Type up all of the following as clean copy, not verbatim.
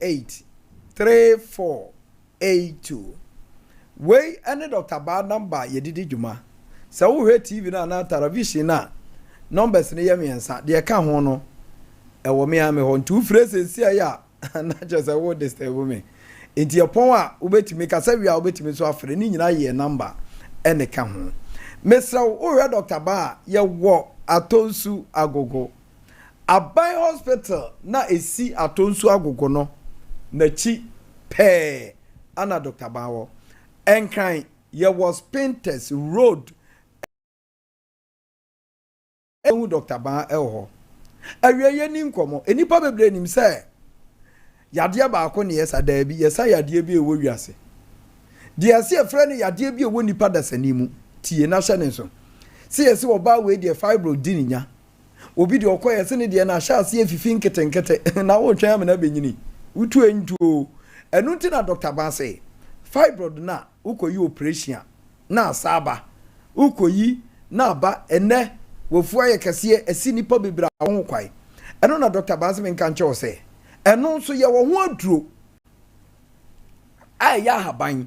8 3 4 8 2. Wei ne Dɔkta Baa nɔmba a yɛde di dwuma. Sɛ wohwɛ TV no anaa television no a, numbers no yɛ mmiɛnsa. Deɛ ɛka ho no, ɛwɔ me ara me hɔ. Nti wofrɛ seesei a, na kyerɛ sɛ wo disturb me. Nti ɛpɔn a wobɛtumi kasa wie a wobɛtumi nso afrɛ. Ne nyinaa yɛ nɔmba ɛna ɛka ho. Mesrɛ wo, wohwɛ Dɔkta Baa a, yɛwɔ Atonsu Agogo. Aban Hospital na ɛsi Atonsu Agogo no n'akyi pɛɛ ana Dɔkta Baa wɔ. Nkran, yɛwɔ Spintex Road hu Dɔkta Baa wɔ hɔ. Awiei yɛnni nkɔmmɔ. Nnipa bebree nim sɛ yadeɛ baako ne yɛsa. Daabi, yɛsa yadeɛ bi a ɛwɔ wiase. Deɛ ɛsɛ yɛfrɛ no yadeɛ bi a ɛwɔ nipa dasani mu. Tie na hyɛ ne nso. Sɛ yɛse ɔbaa wei deɛ fibroid di ne nya. Obi deɛ ɔkɔ yɛse ne deɛ no ahyɛ aseɛ afifi nketenkete na wotwɛn ama no abɛnyini. Wotu ɛntu oo. Ɛno nti na Dɔkta Baa se fibroid no a wokɔyi operation a na asa aba. Wokɔyi na aba. Ɛnnɛ wafu ayɛ kɛseɛ asi nnipa bebree a wɔn ho kwae. Ɛno na Dɔkta Baa se menka nkyerɛ wo sɛ ɛno nso yɛwɔ ho aduro a ɛyɛ ahaban.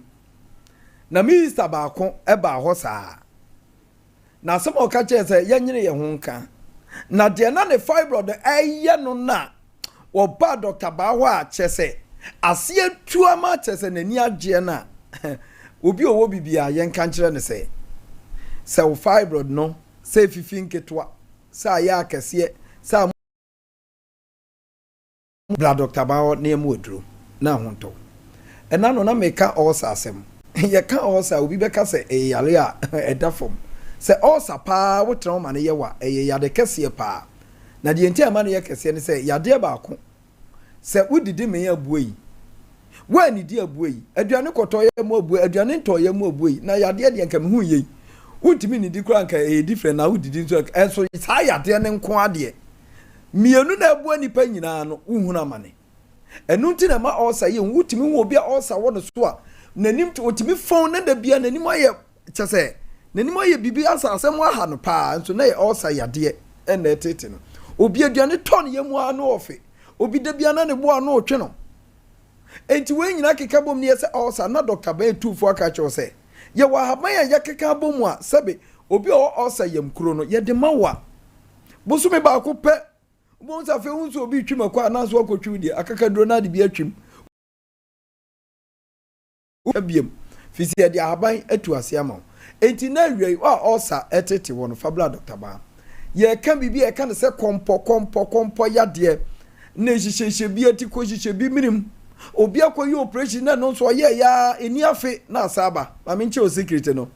Na minista baako baa hɔ saa. Na asɛm a ɔka kyerɛɛ sɛ yɛnyere yɛn ho nka. Na deɛ na ne fibroid ɛyɛ no na ɔbaa Dɔkta Baa hɔ a kyerɛ sɛ aseɛ atu ama kyerɛ sɛ n'ani agyeɛ no a obi a ɔwɔ biribi a yɛnka nkyerɛ no sɛ sɛ wo fibroid no sɛ efifi nketewa sɛ ayɛ akɛseɛ sɛ Bra dɔkta ba hɔ na yɛma wo aduro na ho ntɔ wo. Ɛna no na meka ulcer asɛm. Yɛka ulcer a obi bɛka sɛ ɛyɛ yare a ɛda fam. Sɛ ulcer paa wotena hɔ ma no yɛ wo a, ɛyɛ yade kɛseɛ paa. Na deɛ nti a ɛma no yɛ kɛseɛ ne sɛ yadeɛ baako, sɛ wodidi mee abue yi, woannidi abue yi, aduane kɔtɔ yɛ mu abue, aduane ntɔ yɛ mu abue yi, na yadeɛ deɛ nka mehu yei. Wontumi nnidi koraa nka ɛyɛ different na wodidi nso ɛnso saa yadeɛ no nko ara deɛ Mmienu na ɛboa nnipa nyinaa no, wohunu amane. Ɛno nti na ɛma ɔɔsa yɛ hu. Wotumi hu obi a ɔɔsa wɔ ne so a, n'anim otumi fɔn na da biara n'anim ayɛ kyɛ sɛ n'anim ayɛ biribi asɛ asɛm aha no paa nso na yɛ ɔɔsa yadeɛ ɛna ɛtete no. Obi aduane tɔ ne yam ara na ɔfe. Obi da biara na ne bo ano retwe no. Enti wei nyinaa keka bom no yɛ sɛ ɔɔsa na dɔkta bɛn tuufoɔ aka akyerɛ wo sɛ yɛwɔ ahaban a yɛkeka abɔ mu a sɛbe obi a ɔwɔ ɔɔsa yam kuro no yɛde ma wo a Bosome baako pɛ, wobɛhu sɛ afei wohu sɛ obi retwim akɔ anaasɛ wakɔtwiw deɛ, akakaduro no ade bi atwim. Wotwa biam, firi sɛ yɛde ahaban atu ase ama wo. Enti na awia yi, a ɔɔsa ɛtete wɔ no, fa bra Dɔkta Baa. Yɛreka biribi a yɛka no sɛ kɔmpɔ, kɔmpɔ, kɔmpɔ yadeɛ, na ɛhyehyɛhyɛ bi ati kɔ hyehyɛ bi menem. Obi akɔyɛ operation na ɛno nso ɔyɛɛyɛ ara, ɛni afe na asa aba. Ma menkyerɛ wo secret no.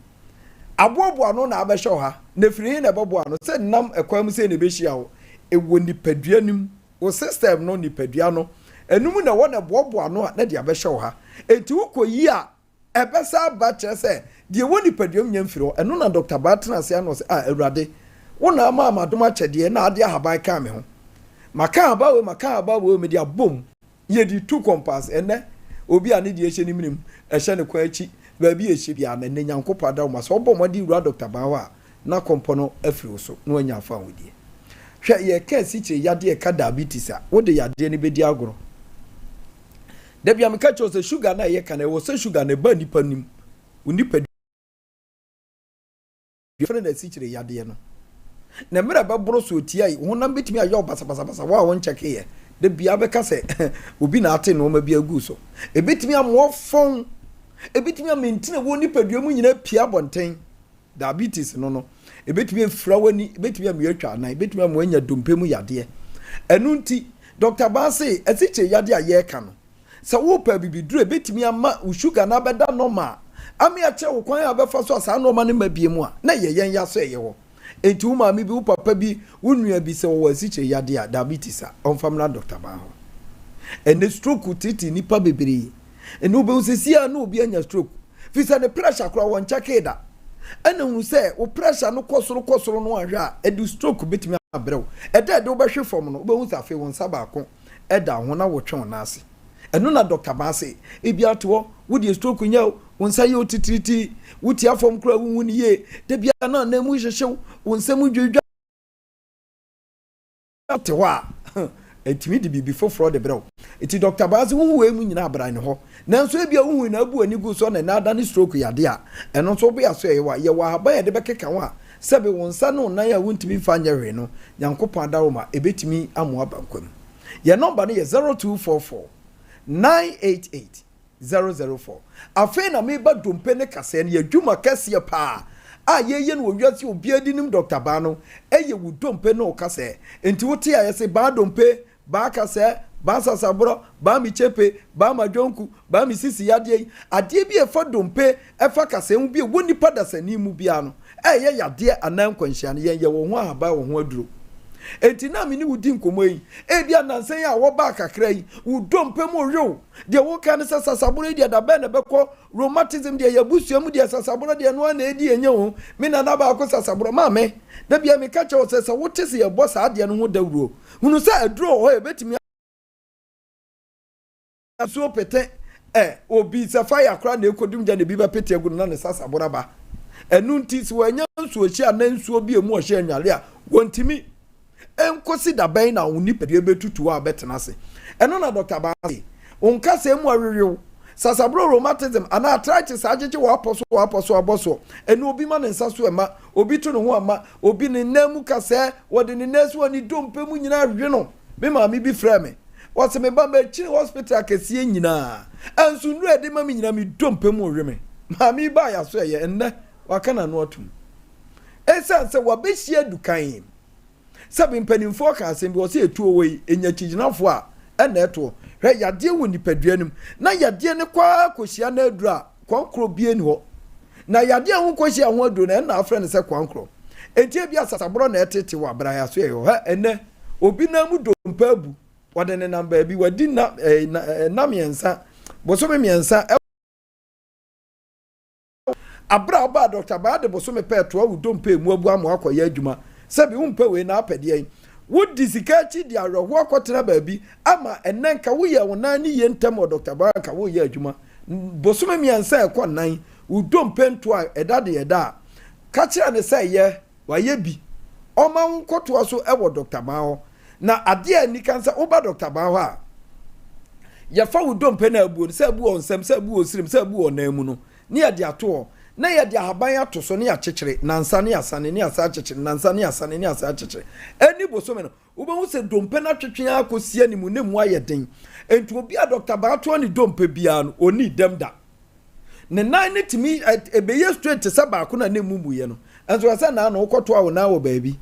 Aboaboa ano na abɛhyɛ wo ha, na ɛfiri he na ɛbɛboa ano? Sɛ nam ɛkwan mu sei na ɛbɛhyia wo, ɛwɔ nipadua no mu, wo system no, nipadua no, ɛno mu na ɛwɔ na ɛboaboa ano a na ɛde abɛhyɛ wo ha. Enti wokɔyi a, ɛbɛsa aba, kyerɛ sɛ, deɛ ɛwɔ nipadua mu nya mfiri hɔ. Ɛno na Dɔkta Baa tena ase ano ɔse, Ah, Awurade, wo na ama m'adom akyɛdeɛ na ade ahaban kaa me ho. Maka ahaban wei, maka ahaban wei, mede abom. Yɛde tu kɔmpaase. Ɛnnɛ, obi a ne deɛ hyɛ ne menem, ɛhyɛ ne kɔn akyi, baabi a ɛhyɛ biara no, ɛnnɛ Nyankopɔn adaworoma, sɛ wobɔ mmɔden wura Dɔkta Baa hɔ a, na kɔmpɔ no afiri wo so, na woanya afahodie. Hwɛ, yɛreka asikyire yadeɛ, yɛka diabetes a, wode yadeɛ no bɛdi agorɔ. Da bi a meka kyerɛ wo sɛ sugar no a yɛka no, ɛwɔ sɛ sugar no ɛba nipa nim, wo nipadua. Yɛfrɛ no asikyire yadeɛ no. Na mmerɛ a ɛbɛboro so tia yi, wo honam bɛtumi ayɛ wo basabasabasa, wo a wonkyɛkeeɛ. Da biara bɛka sɛ obi na ate nnoɔma bi agu so. Ɛbɛtumi ama woafɔn, ɛbɛtumi ama ntini a ɛwɔ wo nipadua mu nyinaa apue abɔnten. Diabetes no no, ɛbɛtumi afira w'ani, ɛbɛtumi ama woatwa anan, ɛbɛtumi ama woanya dompe mu yadeɛ. Ɛno nti, Dɔkta Baa se asikyire yadeɛ a yɛreka no, Sɛ worepɛ abibiduro a ɛbɛtumi ama wo sugar no abɛda normal ama yɛakyerɛ wo kwan a wobɛfa so a saa nnoɔma no mma biom a, na ɛyɛ yɛn ya sɛ ɛyɛ hɔ. Enti wo maame bi, wo papa bi, wo nua bi sɛ ɔwɔ asikyire yadeɛ a, diabetes a, ɔmfa mmra dɔkta baa hɔ. Ɛnnɛ stroke tete nnipa bebree. Ɛnnɛ wobɛhu sɛ siaa na obi anya stroke. Firi sɛ ne pressure koraa wɔnkyɛkee da. Ɛna hunu sɛ wo pressure no kɔ soro kɔ soro no anhwɛ a, ɛde stroke bɛtumi abrɛ wo. Ɛda a ɛde wobɛhwe fam no, wobɛhu sɛ afei wo nsa baako da ho na wotwe wo nan ase. Ɛno na Dɔkta Baa se, Ebia te hɔ, wo deɛ stroke nyɛ wo, wo nsa yɛ wo titiritii, wotia fam koraa wonhu no yie, da biara na anan mu hyehye wo, wo nsa mu dwidwa. Te hɔ a, Ɛtumi de biribi foforɔ de brɛ wo. Nti Dɔkta Baa se wohu wei mu nyinaa bra ne hɔ. Nanso ebia wohui na abu w'ani gu so na ɛnɛ adane stroke yadeɛ a, ɛno nso wobea so ɛyɛ wo a, yɛwɔ ahaban a yɛde bɛkeka wo a, sɛbe wo nsa ne wo nan a wontumi mfa nyɛ hwee no, Nyankopɔn adaworoma, ɛbɛtumi ama woaba nkwa mu. Yɛn nɔmba no yɛ 0244 988 004. Afei na mereba dompe ne kasɛɛ no, yɛ adwuma kɛseɛ paa a yɛyɛ no wɔ wiase a obiara de nim Dɔkta Baa no, ɛyɛ wo dompe ne wo kasɛɛ. Nti wote a yɛse Baa dompe, Baa kasɛɛ, Baa sasaborɔ, Baa me kyepe, Baa madwonku, Baa me sisi yadeɛ yi, adeɛ bi a ɛfa dompe, ɛfa kasɛɛ ho bi a ɛwɔ nipa dasani mu biara no, ɛyɛ yadeɛ anaa nkwanhyia no, yɛn yɛwɔ ho ahaban wɔ ho aduro. Enti na me ne wo di nkɔmmɔ yi, ebia nnansa yi a wɔbaa kakra yi, wo dompe mu rewew. Deɛ woka ne sɛ sasaborɔ yi deɛ da bɛn na ɛbɛkɔ, rheumatism deɛ yɛn abusua mu deɛ sasaborɔ deɛ ɛno ara na ɛdi yɛn nya o. Me nana baako sasaborɔ, maame, da biara meka kyerɛ wo sɛ, sɛ wote sɛ yɛbɔ saa adeɛ no ho dawuro, hunu sɛ aduro wɔ hɔ a ɛbɛtumi nsuo pete ɛ obi sɛ fire koraa na ɛkɔdum gya na ebi bɛpete agu no na ne sasaboro aba. Ɛno nti sɛ wɔanya nsuohye anaa nsuo bi a emu ɔhye anwale a, wɔntumi. Ɛnkɔsi da bɛn na wo nipadua bɛtutu a wobɛtena ase? Ɛno na Dɔkta Baa se, Wo nkasɛɛ mu awewew, sasaboro rheumatism anaa arthritis agyegye w'apɔ so w'apɔ so abɔ soɔ. Ɛno obi ma ne nsa so ɛma, obi to ne ho ama, obi ne nan mu kasɛɛ, wɔde ne nan si hɔ ne dompe mu nyinaa hwe no. Me maame bi frɛɛ me, ɔse me ba makyini hospital akɛseɛ nyinaa, nso nnuro a yɛde ma me nyinaa me dompe mu rewe me. Maame yi baa yɛaso ɛyɛ nnɛ waka n'ano atom. Ɛsiane sɛ wabɛhyia adu kan. Sɛbe mpanimfoɔ ka asɛm bi, wɔse etuo wɔ yi, ɛnya kyigyinafoɔ a ɛna ɛtoɔ. Hwɛ, yadeɛ wɔ nipadua no mu, na yadeɛ no kɔ ara kɔhyia n'aduro a, kwankorɔ biara nni hɔ. Na yadeɛ a wonkɔhyia ho aduro no, ɛno na afrɛ no sɛ kwankorɔ. Enti ebia sasaborɔ na ɛtete wɔ abrayɛ so ɛyɛ hɔ. Hɛ, ɛnnɛ, obi nan mu dompe abu, wɔde nenam baabi, wadi nna, ɛɛ, nna mmiɛnsa, bosome mmiɛnsa, Bere a wobaa Dɔkta Baa de bosome pɛ toa wo dompe emu abu ama woakɔyɛ adwuma. Sɛbi wompɛ wei na apɛ deɛn? Wodi sika akyi de awerɛhoɔ akɔtena baabi ama ɛnnɛ nka woyɛɛ wo nan no yie ntɛm wɔ Dɔkta Baa nka woreyɛ adwuma bosome mmiɛnsa a ɛkɔ nnan, wo dompe ntoa a ɛda deɛ ɛda a, ka kyerɛ no sɛ yɛ wayɛ bi ɔma wo nkɔtoa so wɔ Dɔkta Baa hɔ. Na adeɛ a ɛni kan sɛ woba Dɔkta Baa hɔ a, yɛfa wo dompe no a abuo no, sɛ abu wɔ nsam, sɛ abu wɔ sirim, sɛ abu wɔ nan mu no, ne yɛde ato hɔ, na yɛde ahaban ato so, ne yɛakyekyere, nansa ne yɛasane, ne yɛasan akyekyere, nansa ne yɛasane, ne yɛasan akyekyere. Ɛnni bosome no, wobɛhu sɛ dompe no atwetwe ara kɔsi anim na emu ayɛ den. Enti obi a Dɔkta Baa toa ne dompe biara no, ɔnnii dɛm da. Ne nan no tumi ɛbɛyɛ straight te sɛ baako na ne mmubuiɛ no. Nso ɛsɛ nan no wokɔtoa wo nan wɔ baabi.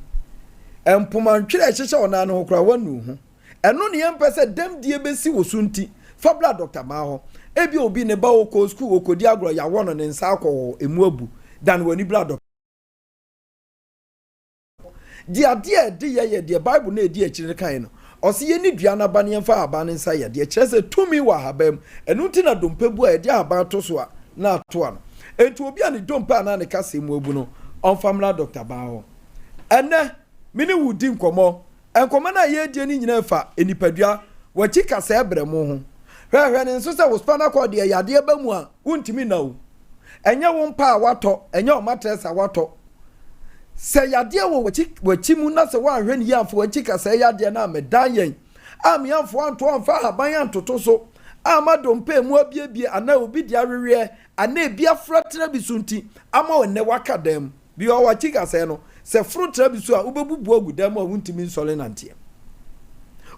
Mpomantwerɛ a ɛhyehyɛ wo nan no ho koraa woanu ho. Ɛno ne yɛmpɛ sɛ dɛmdie bɛsi wo so nti, fa bra Dɔkta Maa hɔ. Ebia obi ne ba ɔkɔɔ sukuu, ɔkɔdi agorɔ, yɛawɔ no, ne nsa akɔ hɔ, ɛmu abu. Dane w'ani bra Dɔkta. Deɛ adeɛ a ɛde yɛ yɛ deɛ Bible no a ɛdi akyire no kaeɛ no. Ɔse yɛnni dua no aba na yɛmfa ahaban no nsa yɛ adeɛ. Kyerɛ sɛ tumi wɔ ahaban mu. Ɛno nti na dompe bu a yɛde ahaban to so a na ato ano. Enti obi a ne dompe anaa ne kaseɛ mu abu no, ɔmfa mmra Dɔkta Baa hɔ. Ɛnnɛ, me ne wo redi nkɔmmɔ. Nkɔmmɔ no a yɛredie no nyinaa fa nipadua, w'akyi kasɛɛ berɛmo ho. Hwɛ, hwɛ no nso sɛ wo spinal cord deɛ yadeɛ ba mu a, wontumi nna o. Ɛnyɛ wo mpa a woatɔ, ɛnyɛ wo mattress a woatɔ. Sɛ yadeɛ wɔ w'akyi w'akyi mu na sɛ woanhwɛ no yie amfa w'akyi kasɛɛ yadeɛ no ammɛdan yɛn, amme amfoa anto amfa ahaban antoto so, amma dompe emu abiebie anaa obi de aweweɛ anaa ebi afra tena bi so nti ama wo nnɛ woaka dan mu. Bi wɔ w'akyi kasɛɛ no, sɛ foro tra bi so a, wobɛbubu agu dan mu a wontumi nsɔre nanteɛ.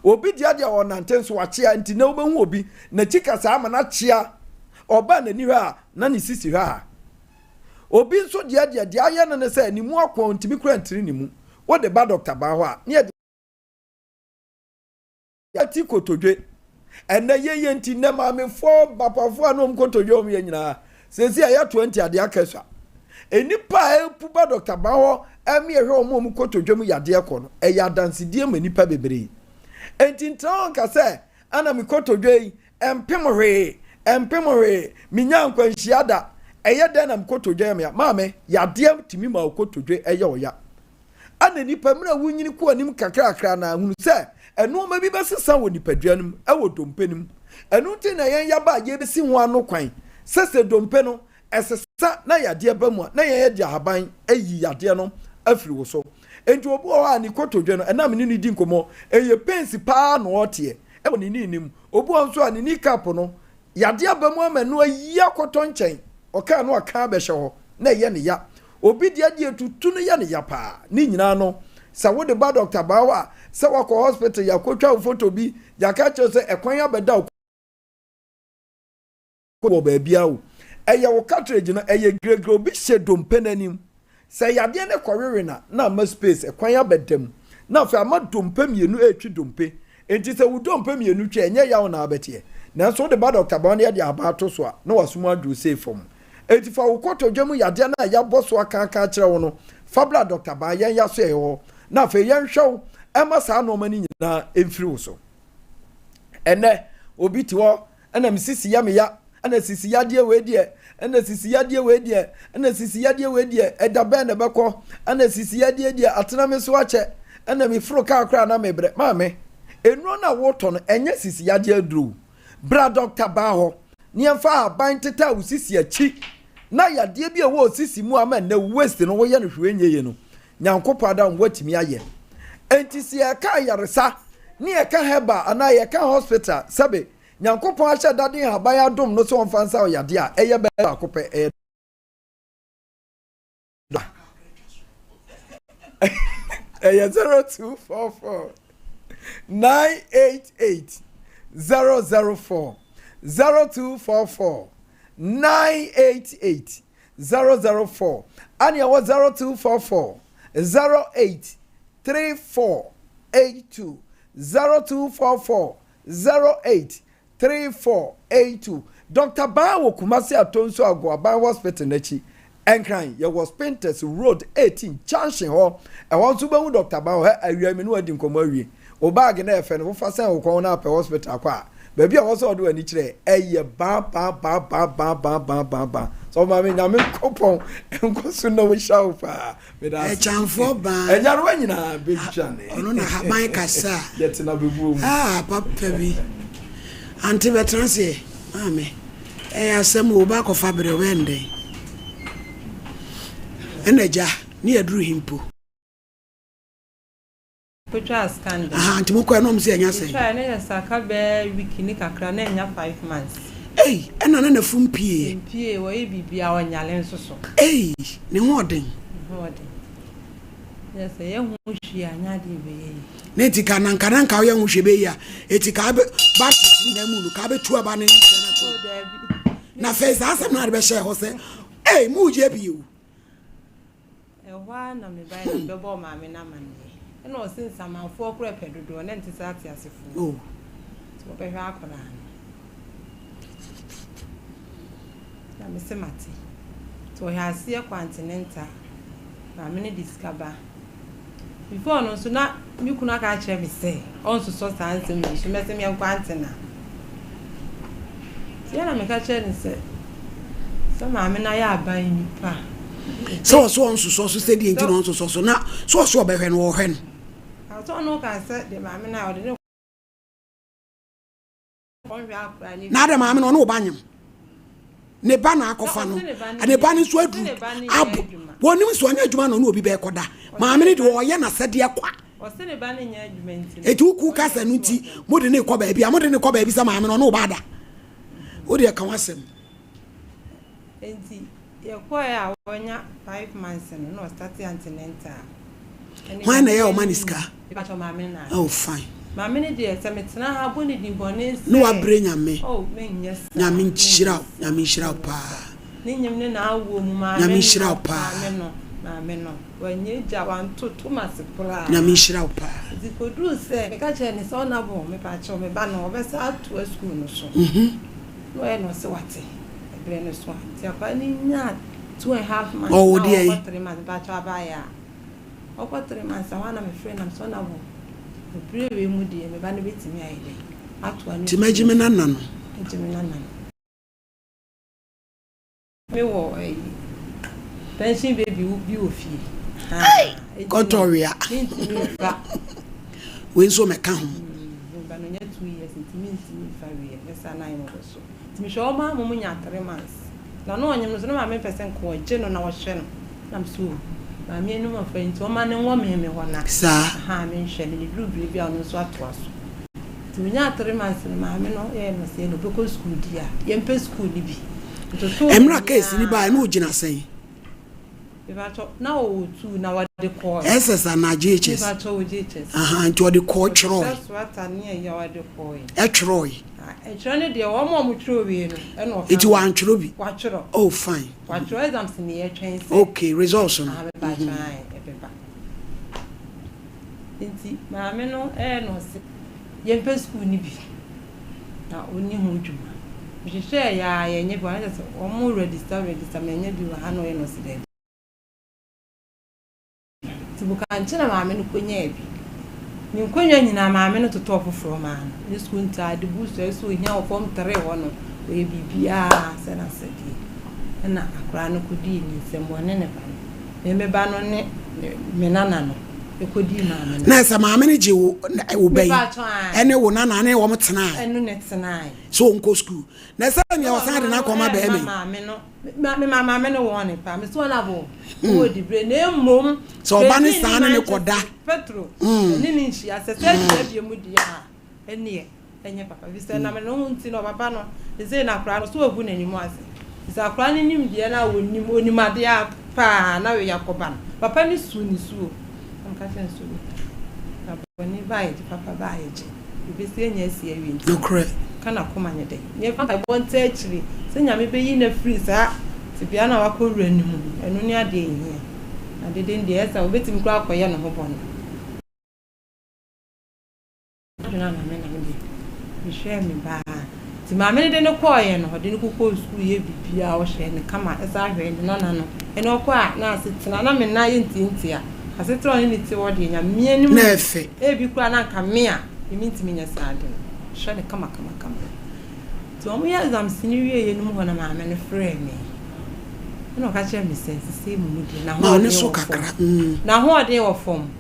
Obi deɛ deɛ ɔnante nso wakyea nti na wobɛhu obi n'akyi kasɛɛ ama no akyea, ɔba n'ani hwɛ a na ne sisi hwɛ a. Obi nso deɛ deɛ deɛ ayɛ no ne sɛ ne mu ako a ɔntumi kura ntiri ne mu. Wode ba dɔkta baa hɔ a, ne yɛde ati kotodwe. Ɛnɛ yɛyɛ nti nnɛ maamefoɔ papafoɔ a na wɔn kotodwe wɔn yɛ nyinaa seesei ɛyɛ 20 adeɛ aka sua. Nnipa a ɛpu ba dɔkta baa hɔ ɛme ɛhwɛ wɔn a wɔn kotodwe mu yadeɛ kɔ no ɛyɛ adansedie ma nnipa bebree. Enti ntena hɔ nka sɛ ana me kotodwe yi Ɛmpem hwee, ɛmpem hwee, menyaa nkwanhyia da, ɛyɛ dɛn na me kotodwe yɛ me ya? Maame, yadeɛ tumi ma wo kotodwe yɛ wo ya. Ɛna nipa, mmerɛ a wonyini kɔ anim kakrakra no a, hunu sɛ nnoɔma bi bɛsesa wɔ nipadua no mu, ɛwɔ dompe no mu. Ɛno nti na yɛn yaba a yɛbɛsi ho ano kwan sɛ sɛ dompe no ɛsesa na yadeɛ ba mu a, na yɛn de ahaban ayi yadeɛ no afiri wo so. Enti obi wɔ hɔ a ne kotodwe no, ɛna me ne no di nkɔmmɔ, ɛyɛ pains paa na ɔteɛ ɛwɔ ne knee no mu. Obi wɔ hɔ nso a ne knee cap no, yadeɛ aba mu ama ɛno ayi akɔtɔ nkyɛn, ɔkaa no aka abɛhyɛ hɔ na ɛyɛ ne ya. Obi deɛ deɛ tutu no yɛ ne ya paa. Ne nyinaa no, sɛ wode ba Dɔkta Baa hɔ a, sɛ wakɔ hospital, yɛakɔtwa wo photo bi, yɛaka akyerɛ wo sɛ ɛkwan abɛda wo wɔ baabiara o. Ɛyɛ wo cartridge no, ɛyɛ giregire, obi hyɛ dompe no anim. Sɛ yadeɛ no kɔwewe no a, na ama space, ɛkwan abɛda mu. Na afei ama dompe mmienu retwe dompe. Enti sɛ wo dompe mmienu twe a, ɛnyɛ yaw na abɛteɛ. Nanso wode ba dɔkta baa na yɛde abaa to so a, na w'aso mu adwo sei fam. Enti fa wo kotodwe mu yadeɛ no a yɛabɔ so aka aka akyerɛ wo no, fa bra dɔkta baa yɛn yɛasoɛeɛ hɔ, na afei yɛnhwɛ wo mma saa nnoɔma no nyinaa mfiri wo so. Ɛnnɛ, obi te hɔ, ɛna me sisi yɛ me ya, ɛna sisi yadeɛ wei deɛ, ɛna sisi yadeɛ wei deɛ, ɛna sisi yadeɛ wei deɛ, ɛda bɛn na ɛbɛkɔ, ɛna sisi yadeɛ deɛ atena me so akyɛ, ɛna meforo kaa koraa na mebrɛ. Maame, nnuro no a wotɔ no, ɛnyɛ sisi yadeɛ aduro o. Bra dɔkta baa hɔ na yɛmfa ahaban ntetaa wo sisi akyi na yadeɛ bi a ɛwɔ wo sisi mu ama nnɛ wo waist no woyɛ no hwee nyɛ yie no, Nyankopɔn adam woatumi ayɛ. Enti sɛ yɛka ayaresa ne yɛka herbal anaa yɛka hospital sɛbe Nyankopɔn ahyɛ da de nhaban adom no sɛ ɔmfa nsa wo yadeɛ a, ɛyɛ bɛyɛ baako pɛ, ɛyɛ da. Ɛyɛ 0244 988 004 0244 988 004 ɛne ɛwɔ 0244 08 34 82 0244 08 3482 Dɔkta Baa wɔ Kumasi Atonsu Agoaban Hospital no akyi, Nkran. Yɛwɔ Spintex Road 18 junction hɔ. Ɛhɔ nso wobɛhu Dɔkta Baa wɔ hɔ. Awia yi me ne wo adi nkɔmmɔ awie. Wo baage no a ɛfɛ no, wofa sɛn wo kɔn na apɛ hospital akɔ a, baabi a ɛwɔ sɛ ɔde w'ani kyerɛ ɛyɛ baa baa baa baa baa baa baa baa baa. Sɛ ɔma me Nyame nkɔpɔn nkɔ so na ɔnhyira wo paa. Meda ase. Ɛkyanfoɔ baa. Ɛnyarewa nyinaa bɛdwane. Ɔno na haban kasa a. Yɛtena bɛbuo mu. Ah papa bi. Ante bɛtena aseɛ maame. Ɛyɛ asɛm o, ba akɔfa berɛ ɔbɛyɛ no dɛn? Ɛna agya ne yɛduru he mpo. Kotwaa scan dɛn? Ahaa nti mokɔɛ na ɔmo se ɛnya sɛn? Yɛtwae na yɛ sɛ aka bɛɛ week ne kakra na ɛnya 5 months. Ei ɛna na nafu mpieɛ? Mpieɛ wɔyɛ biribiaa ɔnyale nso so. Ei ne ho ɔden? Ne ho ɔden. Yɛ sɛ yɛ ho hwee a nyɛ adeɛ ɛbɛyɛ yie. Na eti ka na nka na nka woyɛ ho hwee bɛyɛ yie a eti ka bɛ batteries nyinaa mu no ka bɛtu aba ne nhyɛ no ato. Oh daabi. Na afei saa asɛm no ade bɛhyɛɛ hɔ sɛ ei mo yɛ bio. Ɛhɔ ara na mebaeɛ na mebɛbɔɔ maame no amanneɛ. Ɛna ɔse nsamanfoɔ koraa pɛ dodoɔ na ɛnte sɛ ateasefoɔ. Oh. Nti wɔbɛhwɛ akwadaa no. Na mese mate. Nti ɔhwɛ aseɛ kɔ antenenta. Maame no de sika ba. Before no nso na me kunu aka akyerɛ me sɛ ɔnsosɔ saa nsɛm yi so mɛsɛ meɛnkɔ antena. Nti ɛna meka kyerɛ no sɛ sɛ maame no ayɛ aban nipa. Sɛ ɔso ɔnsosɔ so sɛ deɛ nti na ɔnsosɔ so na sɛ ɔso ɔbɛhwɛ no ɔhwɛ no. Sɛ ɔno ka sɛ deɛ maame no a ɔde ne Na adɛn maame no ɔne wo ba nyem ne ba na akɔfa no ne ba no nso aduru abo wɔnim nso ɔnyɛ adwuma na ɔne obi bɛkɔ da maame no deɛ ɔyɛ n'asɛdeɛ kwa eti woku kasa no nti mode ne kɔ baabi a mode ne kɔ baabi sɛ maame no ɔne wo ba ada wo deɛ ka w'asɛm. Enti yɛkɔɛ a wanya 5 months no na ɔstate antenatal. Hwan na ɛyɛ ɔma ne sika? Mepakyɛw maame no na. Oh fine. Maame no deɛ sɛ metena ha bɔ ne din bɔne sɛ. Ne wabrɛ nyame. Oh menyɛ saa. Nyame nhyira wo nyame nhyira wo paa. Ne nyem ne n'awoɔ mu maame no. Nyame nhyira wo paa. Maame no maame no wanyɛ gya wantoto m'ase koraa. Nyame nhyira wo paa. Nti koduru sɛ meka kyerɛɛ no sɛ ɔnabo mepakyɛw me ba no ɔbɛsa atoa sukuu no so. Na ɔyɛ na ɔse wate ɛberɛ no so a nti akwadaa no nyaa 2½ months Ɔwɔ na deɛn? ɔkɔ 3 months mepakyɛw abaayewa a ɔkɔ 3 months ɛhɔ a na mefrɛ no na mesɛ ɔnabo ɛberɛ wei mu deɛ me ba no bɛtumi ayɛ dɛn atoa ne Nti mɛgye sukuu me so nana no. Mɛgye me nana no. Me wɔ ɛyi pension baby bi wɔ fie. Hey! Kɔtɔ wia. Mintimi nfa. Wei nso mɛka ho. Ba no nya 2 years nti mintimi nfa wia. Ne saa na ayɛ mɔbɔ so. Nti mehwɛ wɔn a wɔn nya 3 months. Na no ɔnyem no so na maame mpɛ sɛ nka ɔgye no na ɔhwɛ no. Na me so. Maame anim ɔfɛ nti ɔma no nwɔ me me hɔ na Saa. Ahaa menhwɛ no, ne duru bere bi a ɔno nso atoa so. Nti onyaa 3 months no, maame no yɛɛ no sɛ na ɔbɛkɔ sukuu di a, yɛmpɛ sukuu no bi. Ntotoo Mmerɛ a case no baeɛ na ɔgyina sɛn? Mepakyɛw, na ɔwɔ two na wɔde kɔɔe. SS anaa JHS? Mepakyɛw, wɔ JHS. Ahaa, nti ɔde kɔɔ twerɛɔe. Ɔhyehyɛ so ata ne ɛyi a ɔde kɔɔe. Ɛtwerɛɔe. Ah, ɛtwerɛ no deɛ wɔn a wɔtwerɛ wie no ɛna ɔka. Nti wantwerɛ bi? Watwerɛ. Oh, fine. Watwerɛ exams ne yɛtwɛn sɛ. Okay, results no. Ah, mepakyɛw, ae, ɛbɛba. Nti maame no ɛɛ na ɔse yɛmpɛ sukuu no bi na ɔnni ho dwuma. Mehwehwɛɛ yɛ a yɛnyɛ bi wɔ ha, na kyerɛ sɛ wɔn register register manya bi wɔ ha na ɔyɛ na ɔse daabi. Nti Bukankye na maame no kɔnyaa bi. Ne nkonnwa nyinaa maame no totɔɔ foforɔ maa no. Ne sukuu ntaade, books a ɛsɛ ohia wɔ fam tere hɔ no, ɔyɛ biribiara sɛ n'asɛdeɛ. Ɛna akwadaa no kɔdii ne nsam, ɔne ne ba no. Me me ba no ne me nana no kɔdii maame no. Na sɛ maame no gye wo wo ba yi ɛne wo nana ne wɔn tenae. Ɛno ne tenae. Sɛ ɔnkɔ sukuu. Na sɛ nea ɔsan de no akɔma bɛrima yi. Maame no me ma maame no wɔn ne paa. Me so wɔn abo wɔ dibire na mmom. Sɛ ɔba ne saa ne ne kɔda. Petro ɛne ne nhyia sɛ sɛ hyia bie mu deɛ a ɛneɛ. Ɛnyɛ papa efisɛ ɛnam ne ho nti na ɔpapa no sesei no akwadaa no so wagu n'anim ase efisɛ akwadaa no nimdeɛ no a ɔnim ɔnim adeɛ a paa na wei akɔba no papa no su ne suo na meka kyerɛ no sɛ onipa na bɔne ba yɛgye papa ba yɛgye ɛbɛsi anya asi awie nti Nokorɛ. ka n'akoma nyɛ dɛ nyɛ mpaebɔ nta akyiri sɛ Nyame bɛyi no afiri saa tebea no a wakɔ wura no mu no ɛno ne adeɛ a ɛhia na deden deɛ ɛyɛ sɛ wobɛtumi koraa akɔyɛ ne ho bɔne. Adwene ama me na me deɛ mehwɛɛ me ba ara. Nti maame no de no kɔeɛ no, ɔde no kokɔɔ sukuu yɛɛ biribiara, ɔhwɛɛ no kama, ɛsan hwɛɛ ne nana no. Ɛnna ɔkɔ a na asetena, na me nan yɛ ntiantia. Asetena a ɔne no te hɔ deɛ, Nyame anim Na ɛfɛ. Ebi koraa na anka me a, me mentumi nyɛ saa ade no. Ɔhwɛ no kama kama kama. Nti wɔyɛɛ exams no wieeɛ no mu hɔ na maame no frɛɛ me. Ɛnna ɔka kyerɛɛ me sɛ, sesei mmom deɛ, Ma wo ne n'ahoɔden so wɔ fam. kakra. Mm. N'ahoɔden wɔ fam.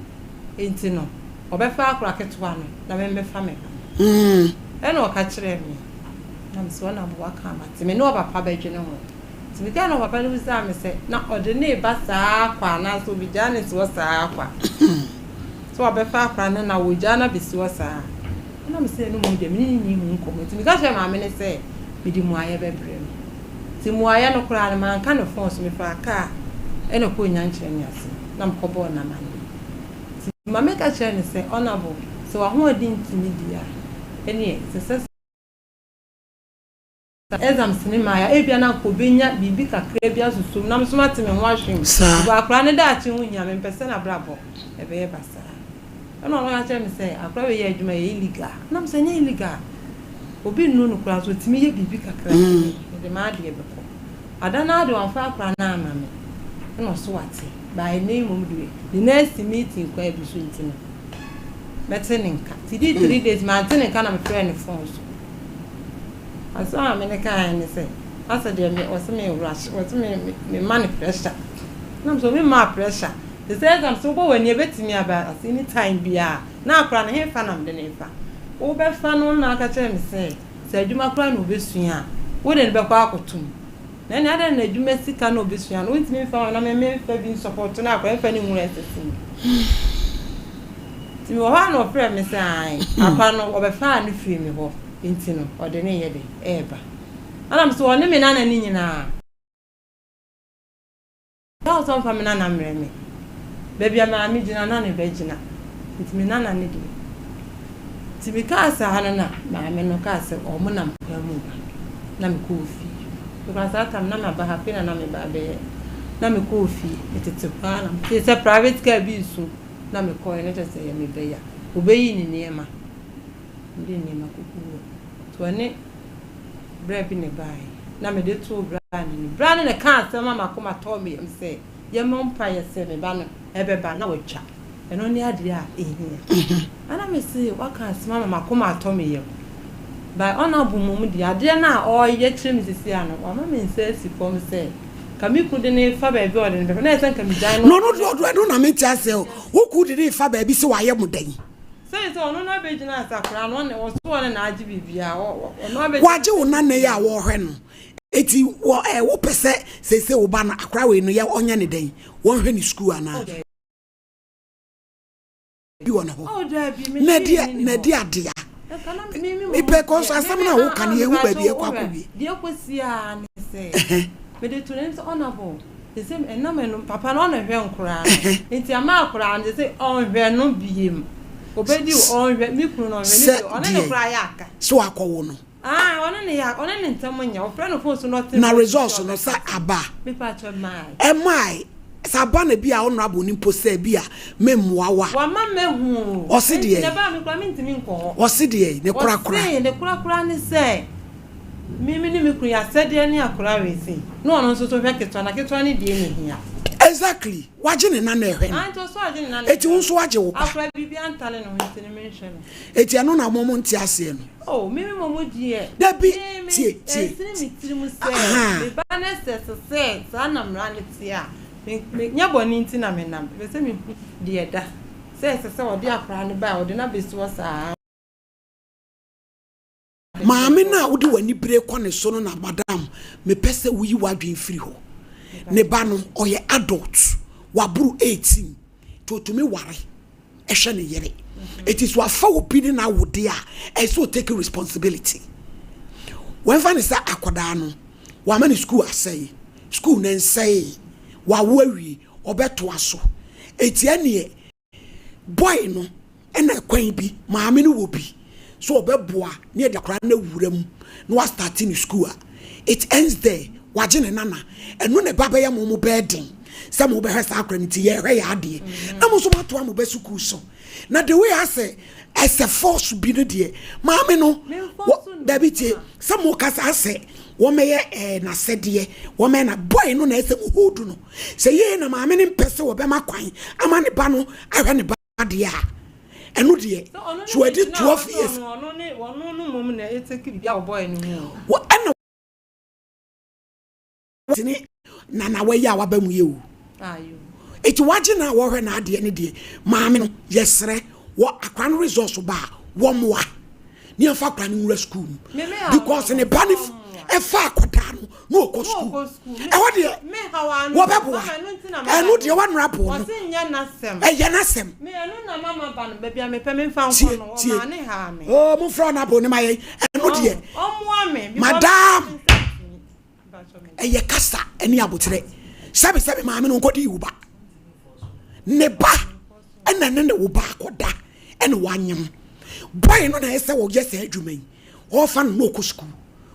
Enti no, ɔbɛfa akora ketewa no na memmɛfa me ba no. Ɛnna ɔka kyerɛɛ me, na mese, Ɔna boa ka mate, me ne ɔpapa bɛdwene ho. Nti mekae na ɔpapa no bisaa me sɛ, Na ɔde no reba saa ara kwa anaasɛ ɔbɛgyaa no asi hɔ saa ara kwa? Sɛ ɔbɛfa akora no na wɔgyaa no abɛsi hɔ saa ara. Ɛnna mese, Ɛno mmom deɛ, me ne no nni ho nkɔmmɔ. Nti meka kyerɛɛ maame no sɛ, mede mmuaeɛ bɛbrɛ no. Nti mmuaeɛ no koraa no, manka no fon so, mefaa kaa na ɛkɔɔ Nyankyerɛ ne ase na mekɔbɔɔ no amanneɛ. Nti maame ka kyerɛɛ no sɛ, Honourable, sɛ w'ahoɔden ntumi di a, ɛneɛ ɛsɛ sɛ exams no mmaeɛ a, ebia na anka ɔbɛnya biribi kakra bi asosɔ mu na me nso mate me ho ahwe mu. Saa. Because akwadaa no daakye ho hia me, mempɛ sɛ n'abrabɔ ɛbɛyɛ basaa. Ɛna ɔno ka kyerɛɛ me sɛ, akwadaa wei yɛ adwuma, ɛyɛ illegal. Ɛna mesɛ, ɛnyɛ illegal. Obi nnu no koraa nso ɔtumi yɛ biribi kakra nti mede m'adeɛ bɛkɔ. Ada no ara deɛ wamfa akwadaa no amma me. Ɛna ɔse wate. But ɛnnɛ yi mmom deɛ ne nan asi meeting kwan bi so nti no, mɛte ne nka. Nti dii 3 days mante ne nka na mefrɛɛ no phone so. Asɛm a me ne kaeɛ ne sɛ, asɛ deɛ me ɔse me rush, ɔse me me ma no pressure. Ɛna mesɛ obi mmaa pressure. Te sɛ exams wobɔ w'ani ɛbɛtumi aba ase any time biara. Na akwadaa no hefa na mede no refa? Wobɛfa no na aka kyerɛ me sɛ, sɛ adwuma koraa na ɔbɛsua a, wode no bɛkɔ akɔto mu. Na ɛnneɛ adɛn na adwuma sika na ɔbɛsua no, wontumi mfa ma na me memfa bi nsɔpɔto no akwadaa mfa no nwura asase mu. Nti mewɔ hɔ a na ɔfrɛɛ me sɛ ae, akwadaa no wɔbɛfaa no firii me hɔ nti no ɔde no reyɛ dɛn, ɛreba. Ɛna me sɛ ɔne me nana no nyinaa. Na ɔsɛ ɔmfa me nana mmrɛ me. Baabi a maame gyina na ne ba gyina. Nti me nana no deɛ. Nti me kaa saa no na maame no kaa sɛ ɔmo nam kwan mu ba. Na me kɔɔ fie. Me koraa saa tam na maba ha afei na na me ba abɛyɛ. Na me kɔɔ fie. Me tete hɔ ara na me tee sɛ private car bi resu. Na me kɔɔɛ na kyerɛ sɛ ɛyɛ me ba yi a. Ɔbɛyii ne nneɛma. Ɔde nneɛma kɔguu hɔ. Nti ɔne. Berɛ bi na ɛbaeɛ, na mede too bra no anim. Bra no na ɛkaa asɛm ma m'akoma tɔɔ me yam sɛ, yɛmmɔ mpaeɛ sɛ me ba no ɛbɛba na watwa. Ɛno ne adeɛ a ɛhia. Ɛna mese, waka asɛm ama m'akoma atɔ me yam. By Honourable mmom deɛ, adeɛ no a ɔreyɛ kyerɛ me seesei ara no, wama me nsa asi fam sɛ, nka me kunu de no refa baabi a ɔde no bɛfa, na ɛyɛ sɛ nka megyae no. Na ɔno deɛ ɔdo, ɛno na mente aseɛ o. Wo kunu de no refa baabi sɛ wayɛ mo dɛn? Sɛi sɛ ɔno na bɛgyina asakora no, ɔne ɔso ɔne na agye biribiara, ɔno abɛgyina. Wagye wo nana yi a wɔrehwɛ no. Eti wɔ ɛ wopɛ sɛ seesei wo ba no akora wei no yɛ ɔnyɛ ne dɛn? Wɔnhwɛ ne sukuu anaa? Bi wɔ ne hɔ. Oh, daabi, me Na hwee ɛdeɛ nni ne na hɔ. ɛde adea. Nka na me me mmom Mepɛ kɔ so deɛ, me asɛm me no a ah woka no ah yɛhu mepakyɛ baabi wo ɛkɔ wohwɛ akɔwie. deɛ ɛkɔsi ara ne sɛ Ɛhɛn. mede to n'anim sɛ honourable sese ɛnam ɛno papa no ɔna hwɛ nkoraa no Ɛhɛn. nti ama akoraa no sese ɔnhwɛ no biem obedi ɔnhwɛ me kunu no ɔnhwɛ no Sɛ bio ɔne ne deɛ koraa yɛ aka. sɛ wakɔwo no. Ae ɔne ne yɛ ɔne ne ntɛm nyɛ ɔfrɛ no phone so na ɔte Na voice bi results a no sɛ ɔbɛka aba mepa kyɛw mae. Ɛmae sɛ aba na bi a honourable no mpo sɛ bi a me mmoa wo a. Wama mahu o. Ɔse Enti deɛn? na ɛbaa me koraa mentumi nkɔ hɔ. Ɔse deɛn? Ne korakora. Ɔse ne korakora ne sɛ me me ne me kunu yɛ asɛdeɛ ne akora wei sei na ɔno nso so hwɛ ketewa na ketewa no deɛ na ɛhia. Exactly wagye ne na na ɛhwɛ no. Ae nti ɔse wagye ne na na Eti ɛhwɛ wo no. nso wagye wo ba. Akora biribiara ntale ne ho nti no menhwɛ no. Eti ɛno na mo mo nte aseɛ no. Oh, me me mmom deɛ, Dabi, me, me, tie, tie, ɛnsene me tirim sɛ, ahaa. me ba no sɛ, sɛ sɛ saa na mmara no teɛ a, me, me, nyɛ bɔne nti na menam, mepɛ sɛ mehu deɛ ɛda, sɛ ɛsɛ sɛ ɔde akwadaa no ba a, ɔde no abɛsi hɔ saa ara. Maame no a wode w'ani bere kɔ ne so no na madam, mepɛ sɛ woyi w'adwene firi hɔ. Ne ba no, ɔyɛ adult, waboro 18, nti ɔtumi ware. ɛhwɛ ne yere eti so afa obi ne n'awode a ɛsɛ o take responsibility wɔnfa ne sɛ akwadaa no wama ne school asɛe school ne nsɛe wawo awie ɔbɛtoa so eti ɛneɛ boy no ɛna kwan bi maame no wɔ bi so ɔbɛboa ne ɛde akwadaa no awura mu na wastate ne school a it ends there wagye ne nana ɛno na ɛba bɛyɛ mo mo bɛɛ den sɛ mo bɛhwɛ saa akora no nti yɛhwɛ yɛ adeɛ na mo nso mo atoa mo bɛ sukuu so na the way asɛ ɛsɛ force bi no deɛ maame no dabi tie sɛ mo kasa asɛ wɔmɛyɛ ɛɛ n'asɛdeɛ wɔmɛyɛ na boy no na ɛsɛ mo hold no sɛ yie na maame no mpɛ sɛ wɔbɛma kwan ama ne ba no ahwɛ ne ba adeɛ a ɛno deɛ so adi 12 years ɛna tene na na wɔyɛ a waba mu yɛ o eti wagye na wɔhwɛ na adeɛ ne deɛ maame no yɛsrɛ wɔ akora no resource ba a wɔmmoa ne yɛmfa akora no nwura sukuu mu because ne ba no ɛfa akɔdaa no na ɔkɔ sukuu ɛhɔ deɛ wɔbɛboa ɛno deɛ wɔnora boɔ no ɛyɛ n'asɛm tie tie oo mo fura ɔno abo ne ma yɛ ɛno deɛ madam ɛyɛ kasa ɛne aboterɛ sɛbi sɛbi maame no nkɔdi wo ba ne ba ɛna ne ne wo ba akɔda ɛna wanyem boy no na ɛsɛ wɔyɛ saa adwuma yi ɔfa no na ɔkɔ sukuu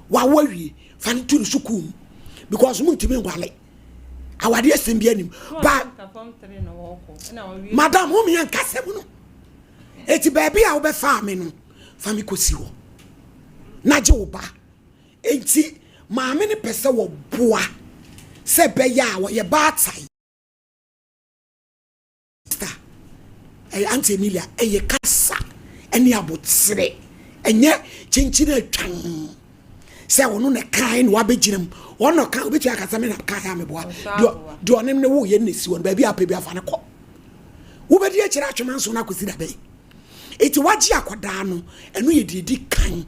wawo awie fa no to ne sukuu mu because mo ntumi nwale awadeɛ sɛm bi anim ba madam ho meyɛ nkasɛm no eti baabi a wobɛfaa me no fa me kɔsi hɔ na gye wo ba enti maame no pɛ sɛ wɔboa sɛ ɛbɛyɛ a wɔyɛ baatan Sista, ɛyɛ Auntie Emilia, ɛyɛ kasa ɛne aboterɛ, ɛnyɛ kyinkyin atwan sɛ ɔno na ɛkae na wabɛgyina mu. Ɔno na ɔka, obɛtumi aka sɛ me na kae a meboa. Deɛ ɔne ne woyɛ no na ɛsi hɔ no, baabi a apɛ bi afa no kɔ. Wobɛdi akyire atwema nso no akɔsi da bɛn? Enti wagye akwadaa no, ɛno yɛ deɛ ɛdi kan.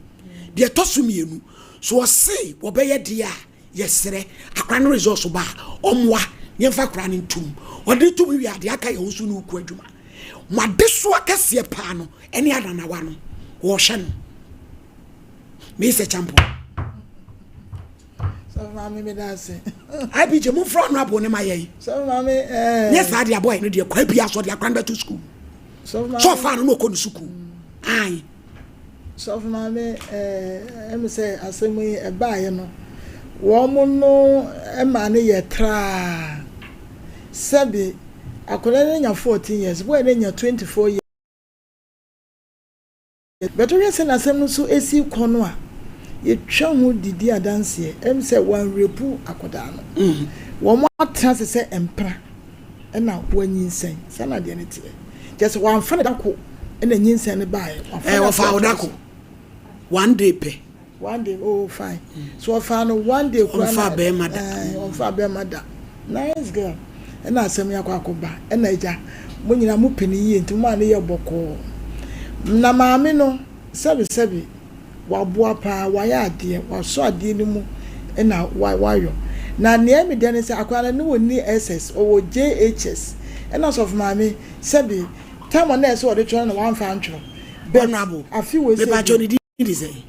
Deɛ ɛtɔ so mmienu, so ɔse wɔbɛyɛ deɛ a, Yɛsrɛ, akora no results ba a, ɔmmoa na yɛmfa akora no ntom. Ɔde no tom wie a, deɛ aka yɛ wo nso ne wo kuo adwuma. Mo adesoa kɛseɛ paa no ne ananawa no, wɔrehwɛ no. Meyɛ champo. Sɔfo maame mi da ase. IPJ mo nfrɛ honorable ne ma yɛn. Sɔfo maame ɛɛ. Nyɛ saa deɛ abɔyɛ no deɛ kwa bi asɔ deɛ akora no bɛto sukuu. Sɔfo maame. Sɛ ɔfa no na ɔkɔ ne sukuu. Ayi. Sɔfo Maame, ɛɛ me sɛ asɛm yi ɛbaeɛ no, wɔn no maa no yɛ traa. Sɛbi akwadaa no anya 14 years, boy no anya 24 years. But wohwɛ sɛ n'asɛm no nso esi kɔ no a, yɛtwa ho didi adanseɛ, ɛm sɛ wɔanrepu akwadaa no. Wɔn atena ase sɛ mpena. ɛna wanyinsɛn saa na adeɛ no teɛ kyerɛ sɛ wamfa ne dako ɛna nyinsɛn no baeɛ wafa eh, wɔfa wo dako one day pɛ one day oh fine so ɔfa no one day kura na ɔmfa bɛrima da eh, ɔmfa bɛrima da nice girl ɛna asɛm yi akɔ akɔba ɛna agya mo nyinaa mo pɛ ne yie nti mo maa ne yɛ bɔkɔɔ na maame no sɛbi sɛbi Waboa paa, wayɛ adeɛ, wasɔ adeɛ no mu. na wayɔ. Na nea ɛyɛ me dɛ ne sɛ akwadaa no ne ɔnni SS, ɔwɔ JHS. Ɛna sɔfo maame, sɛbe time a na ɛsɛ sɛ ɔde twerɛ no na wamfa antwerɛ. But Honourable, afe wei sɛ mepakyɛw ne din de sɛn?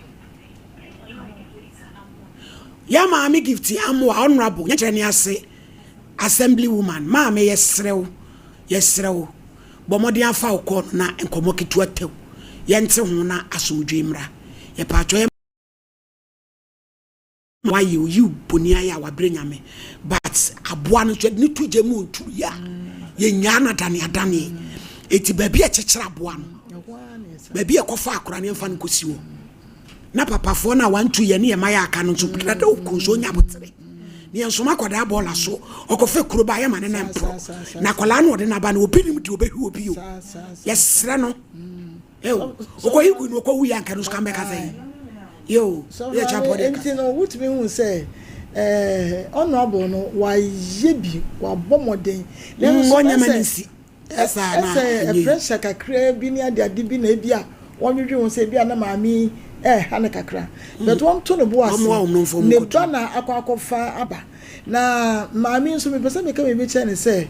Yɛ maame Gift Amoah, Honourable, nyɛkyerɛ ne ase, Assembly woman, maame yɛsrɛ wo, yɛsrɛ wo, bɔ mmɔden afa wo call no na nkɔmmɔ ketewa tɛw, yɛnte ho na asomdwoe mmra. Yɛpakyɛw yɛ ma wayɛ o, yiw boni ayɛ a wabrɛ Nyame, but aboa no nso yɛde no to gya mu ɔntu yɛ a, yɛnyaa no adane adaneɛ. Eti baabi a ɛkyekyere aboa no, baabi a ɛkɔfa akora no yɛmfa no nkɔsi hɔ. Na papafoɔ no a wantu yɛ ne yɛ ma yɛ aka no nso dada oku nso ɔnya abotere. Ne yɛn soma akwadaa bɔɔla so ɔkɔfɛ kuro ba yɛ ma ne nan mporɔ. Na akwadaa no ɔde n'aba no obi nim deɛ ɔbɛhwi obi o. Yɛsrɛ no. Eo ɔkɔyi gu no ɔkɔwu yɛ anka no nso ka mbɛka sɛ yo yɛ kyɛ apɔ deɛ kasa. Nti no wotumi hu sɛ ɛɛ honourable no wayɛ bi wabɔ mmɔden. Nanso ɔnyɛ ma ne nsi. Ɛsɛ Ɛsɛ pressure kakraa bi ne adeade bi na ebi a wɔdwedwe ho sɛ ebi a na maame yi ɛreha no kakra. But wɔnto ne bo ase. Ne ba na akɔ akɔfa aba. Na maame nso mepɛ sɛ meka biribi kyerɛ no sɛ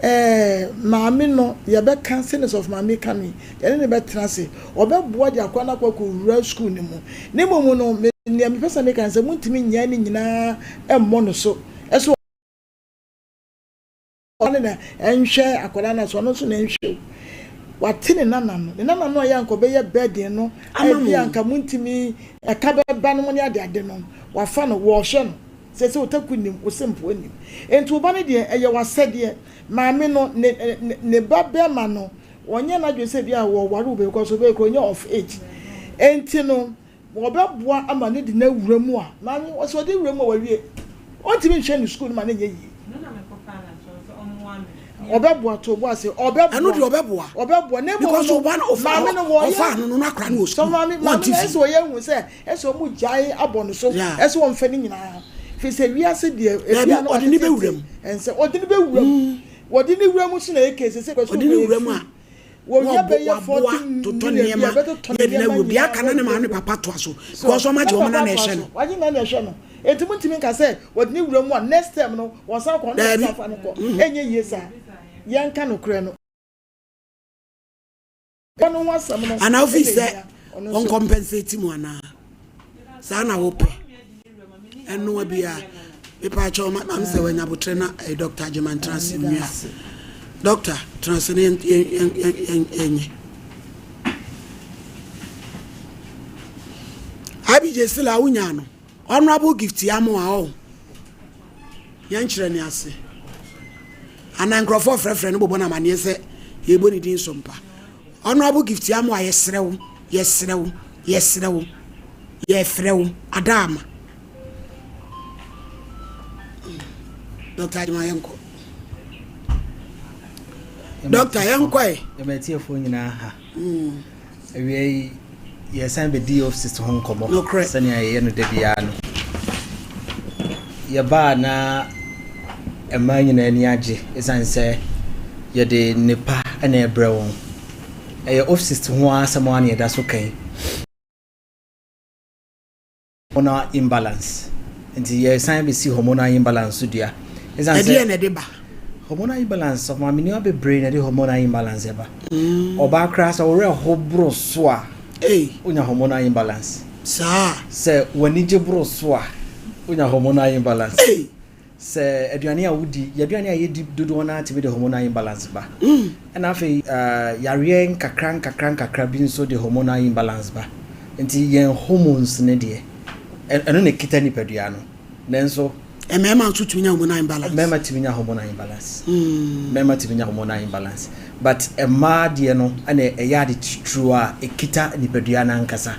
ɛɛ maame no yɛbɛka sɛnea sɔfo maame ka no yi, yɛne no bɛtena ase. Ɔbɛboa de akwadaa no akɔ akɔwura sukuu no mu. Na mmom no, nea mepɛ sɛ meka ne sɛ montumi nnyae ne nyinaa mmɔ no so. Ɛsɛ Ɔno na ɛnhwɛ akwadaa no so, ɔno nso na ɛnhwɛ o. Wate ne nana no, ne nana no a ɛyɛ anka ɔbɛyɛ burden no, ebi anka montumi ɛka bɛba no mo ne ade ade no, wafa no, wɔrehwɛ no. Sɛ sɛ otaku nim, wo sempoa nim. Enti wo ba no deɛ ɛyɛ w'asɛdeɛ. Maame no, ne ne ne ba bɛrima no, ɔnyɛ n'adwene sɛ ebi a wɔware wo because ɔbɛyɛ kura ɔnyɛ of age. Enti no, Wɔbɛboa ama no de no awura mu a, maame, sɛ ɔde wura mu a wawie. Ɔntumi nhwɛ ne sukuu no ma no nyɛ yie. Ɔbɛboa to bo ase. Ɔbɛboa. Ɛno deɛ ɔbɛboa. Ɔbɛboa. Na mmom Because no, ɔba no ɔfa maame no wɔyɛ. ɔfa ano no n'akora no wɔ Sɛ sukuu. maame maame Wɔnte no fi. ɛsɛ ɔyɛ hu sɛ ɛsɛ ɔmo gyae abɔ no so. Yeah. Ɛsɛ wɔmfa ne nyinaa. Firi sɛ wiase deɛ ebi Dabi a na ɔde ne bɛwura watetete mu. ɛnsɛ ɔde ne bɛwura mu. Wɔde ne wura mu so na ɛyɛ case sɛ Ɔde sukuu ne kɔ yɛ wura mu free. a Wɔwia bɛyɛ waboa 40 totɔ million bi a nneɛma ɛbɛtotɔ ne yɛde no nneɛma awura bia nyinaa aka na ne maame ne wɔde papa toa so so because wɔn na agye wɔn papa na na atoa ɛhwɛ so no. wagye na na ɛhwɛ no eti mo ntumi nka sɛ wɔde ne wura mu a next term no wɔsan kɔ ɔno na Daabi. ɛsan fa no kɔ ɛnyɛ yie saa yɛnka nokorɛ no ɛno ho asɛm no Anaa wofi ɛna sɛ ehia ɔno wɔn nso compensate mu anaa saa na wopɛ ɛnoa biara mepaakyɛw ma mam sɛ wanya abotrɛ na eh, Dr. Agyeman tena ase meda nwia ase. Doctor tena ase na yɛn yɛn yɛn yɛn yɛnyɛ Abigye Sila wonya no Honourable Gift Amoah ɔho yɛnkyerɛ ne ase anaa nkurɔfoɔ frɛfrɛ no bobɔ no amaneɛ sɛ yɛbɔ ne din so mpa Honourable Gift Amoah yɛsrɛ wo yɛsrɛ wo yɛsrɛ wo yɛfrɛ wo adaama Dr. Adwuma yɛnkɔ Dr. yɛnkɔ ɛ Yɛma atiefoɔ nyinaa ha. Awia yi yɛsan bɛdi office ho nkɔmmɔ Nokorɛ. sɛnea yɛyɛ no da biara no. Yɛbaa na mmaa nyinaa ani agye ɛsiane sɛ yɛde nnepa na ɛbrɛ wɔn. Ɛyɛ office ho asɛm ara na yɛda so ka yi. Hormonal imbalance. Nti yɛsan bɛsi hormonal imbalance so dua. Ɛsiane sɛ Ɛdeɛn na ɛde ba? Hormonal imbalance, ɔmaame nneɛma bebree na ɛde hormonal imbalance ɛba. Ɔbaa koraa sɛ wo werɛ ho boro so a, wonya hormonal imbalance. Saa. Sɛ w'ani gye boro so a, wonya hormonal imbalance. Sɛ aduane a wodi, yɛn aduane a yɛdi dodoɔ no ara tumi de hormonal imbalance ba. Ɛna afei yareɛ nkakra nkakra nkakra bi nso de hormonal imbalance ba. Nti yɛn hormones no deɛ, ɛno na ɛkita nipadua no. Nanso. Mmarima nso tumi nya hormonal imbalance. Mmarima tumi nya hormonal imbalance. Mmarima tumi nya hormonal imbalance. But mmaa deɛ no na ɛyɛ ade titiriw a ɛkita nipadua no ankasa.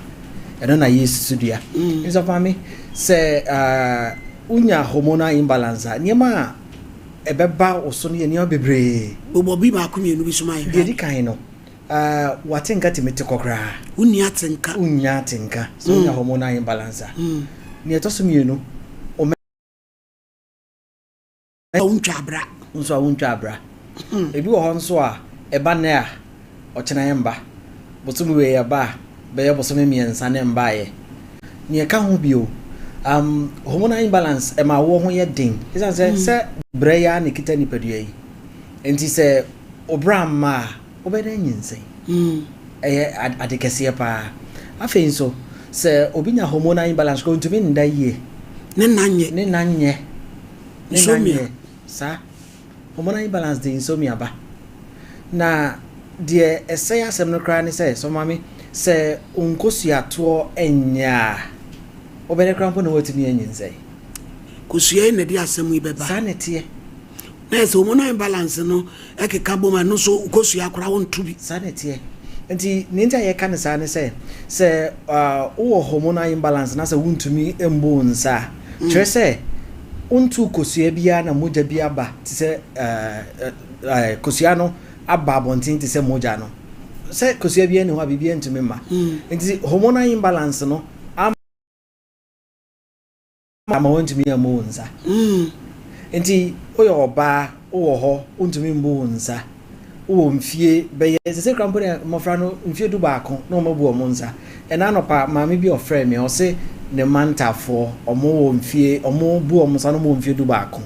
Ɛno na yɛresusu dua. Nso maame, sɛ Wonya hormonal imbalance a, nneɛma a ɛbɛba wo so no yɛ nneɛma bebree. Bobɔ bi baako mmienu bi so ma yɛnhwɛ. Deɛ ɛdi kan no, w'atenka tumi te kɔ koraa. Wonni atenka. Wonnya atenka sɛ wonya hormonal imbalance a. Deɛ ɛtɔ so mmienu, wo mɛ. A wontwa abra. Wo nso a wontwa abra. Ebi wɔ hɔ nso a, ɛba nnɛ a, ɔkyena ɛmba. Bosome wei ɛba a, bɛyɛ bosome mmiɛnsa na ɛmbaeɛ. Nea ɛka ho bio, Um, hormonal imbalance ɛma awoɔ ho yɛ den. Ɛsiane sɛ sɛ brɛ yi ara na ɛkita nipadua yi. Nti sɛ ɔbra mma a, wobɛyɛ dɛn anyinsɛn? Ɛyɛ ade kɛseɛ paa. Afei nso, sɛ obi nya hormonal imbalance koraa, ɔntumi nda yie. Ne nna nyɛ. Ne nna nyɛ. Ne nna Insomnia. nyɛ. Saa. Hormonal imbalance de insomnia ba. Na deɛ ɛsɛe asɛm no koraa ne sɛ, sɛ maame, sɛ wo nkosuatoɔ nyɛ a, wobɛdɛ koraa mpo na woatumi anyinsɛn. Kosua yi na ɛde asɛm yi bɛba. Saa na ɛteɛ. Na ɛsɛ hormonal imbalance no ɛkeka bom a, ɛno nso kosua koraa wonto bi. Saa na ɛteɛ. Nti nea nti a yɛka no saa ne sɛ, sɛ wowɔ hormonal imbalance na sɛ wontumi mbu wo nsa a, kyerɛ sɛ wontuu kosua biara na mogya bi aba te sɛ kosua no aba abɔnten te sɛ mogya no. Sɛ kosua biara nni hɔ a, biribiara ntumi mma. Nti hormonal imbalance no ama wontumi ammu wo nsa. Nti woyɛ ɔbaa, wowɔ hɔ, wontumi mbu wo nsa. Wowɔ mfie bɛyɛ, sɛ sɛ kora mpo deɛ mmɔfra no mfie 11 na wɔn abu wɔn nsa. Ɛna anɔpa maame bi ɔfrɛ me, ɔse ne mantafoɔ, wɔn wɔ mfie, wɔn bu wɔn nsa no wɔn wɔ mfie 11.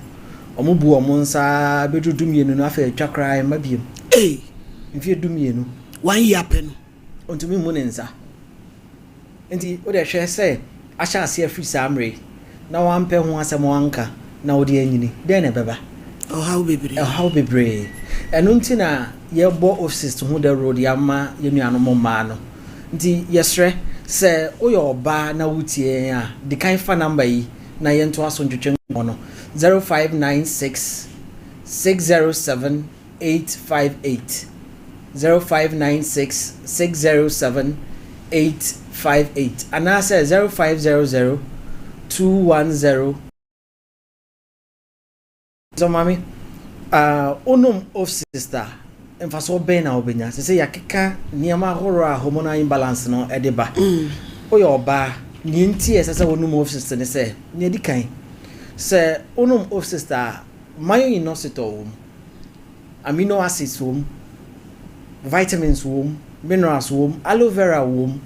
Wɔn bu wɔn nsa bɛduru 12 no, afei atwa koraa ɛmma biem. Ee. Mfie 12. One year pɛ no. Ɔntumi mmu ne nsa. Nti wode hwɛ sɛ ahyɛ aseɛ afiri saa mmerɛ yi na wampɛ ho asɛm anka na wode anyini, dɛn na ɛbɛba? Ɔhaw bebree. Ɔhaw bebree. Ɛno nti na yɛbɔ OFSIST ho dawuro de ama yɛn nuanom mmaa no. Nti yɛsrɛ sɛ woyɛ ɔbaa na wotie yɛn a, di kan fa number yi na yɛntoa so ntwetwe nkɔmmɔ no, 0596 607 858, 0596 607 858 anaasɛ 0500 210. So maame, wonom OFSIST a, mfasoɔ bɛn na wobɛnya? Sɛ sɛ yɛakeka nneɛma ahoroɔ a hormonal imbalance no de ba. Woyɛ ɔbaa, nea nti a ɛsɛ sɛ wonom OFSIST ne sɛ, nea ɛdi kan, sɛ wonom OFSIST a, myo-inositol wɔ mu, amino acids wɔ mu, vitamins wɔ mu, minerals wɔ mu, aloe vera wɔ mu.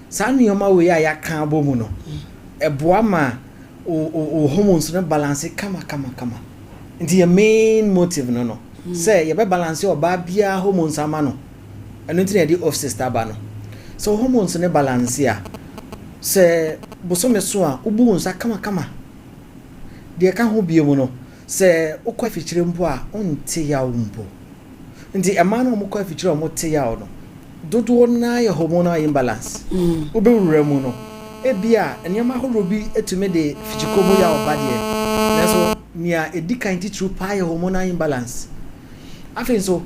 Saa nneɛma wei a yɛaka abɔ mu no, ɛboa ma wo hormones no balance kama kama kama. Nti yɛ main motive no sɛ yɛbɛ balance ɔbaa biara hormones ama no. Ɛno nti na yɛde OFSIST aba no. Sɛ wo hormones no balance a, sɛ bosome so a, wobu wo nsa kama kama. Deɛ ɛka ho bio mu no, sɛ wokɔ afikyire mpo a, wonte yaw mpo. Nti mmaa no a wɔkɔ afikyire a wɔte yaw no, dodoɔ no ara yɛ hormonal imbalance. Wobɛwura mu no, ebia nneɛma ahoroɔ bi tumi de fikyikɔ mu yaw ba deɛ, nanso nea ɛdi kan titiriw paa yɛ hormonal imbalance. Afei nso,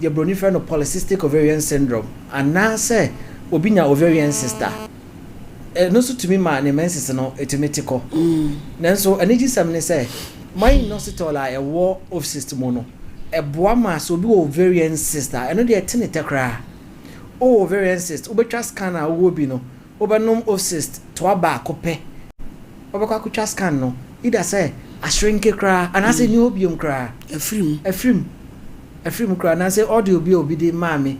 deɛ buroni frɛ no polycystic ovarian syndrome anaasɛ obi nya ovarian cyst a, ɛno nso tumi ma ne menses no ɛtumi te kɔ. Nanso anigyesɛm ne sɛ myo-inositol a ɛwɔ OFSIST mu no, ɛboa ma sɛ obi wɔ ovarian cyst a, ɛno deɛ ɛte ne tɛ koraa. Wowɔ ovarian cyst, wobɛtwa scan a wowɔ bi no, wobɛnom OFSIST toa baako pɛ, wobɛkɔ akɔtwa scan no, either sɛ ashrinke koraa anaasɛ ɛnni hɔ biom koraa. Afiri mu. Afiri mu. Afiri mu koraa. Anaasɛ audio bi a obi de maa me,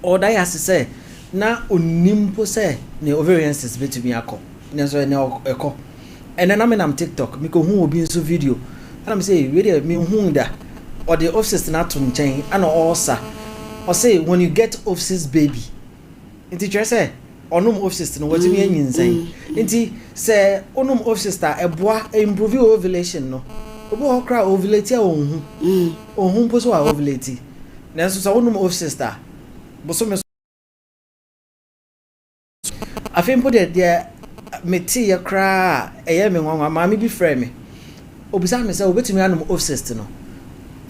ɔda yɛ ase sɛ na ɔnnim mpo sɛ ne ovarian cyst bɛtumi akɔ, nanso ɛnɛ ɛkɔ. Ɛnɛ na menam TikTok, mekɔhuu obi nso video, ɛna me sɛ wei deɛ menhuu da. Ɔde OFSIST no ato nkyɛn ɛna ɔresa. Ɔse when you get OFSIST baby. Nti kyerɛ sɛ ɔnom OFSIST no watumi anyinsɛn. Nti sɛ wonom OFSIST a, ɛboa improve ovulation no. Obi wɔ hɔ koraa ovulate a ɔnhu. Ɔnhu mpo sɛ wa ovulate. Nanso sɛ wonom OFSIST a, bosome so. Afei mpo deɛ, deɛ meteeɛ koraa a ɛyɛ me nwanwa, maame bi frɛɛ me. Ɔbisaa me sɛ ɔbɛtumi anom OFSIST no.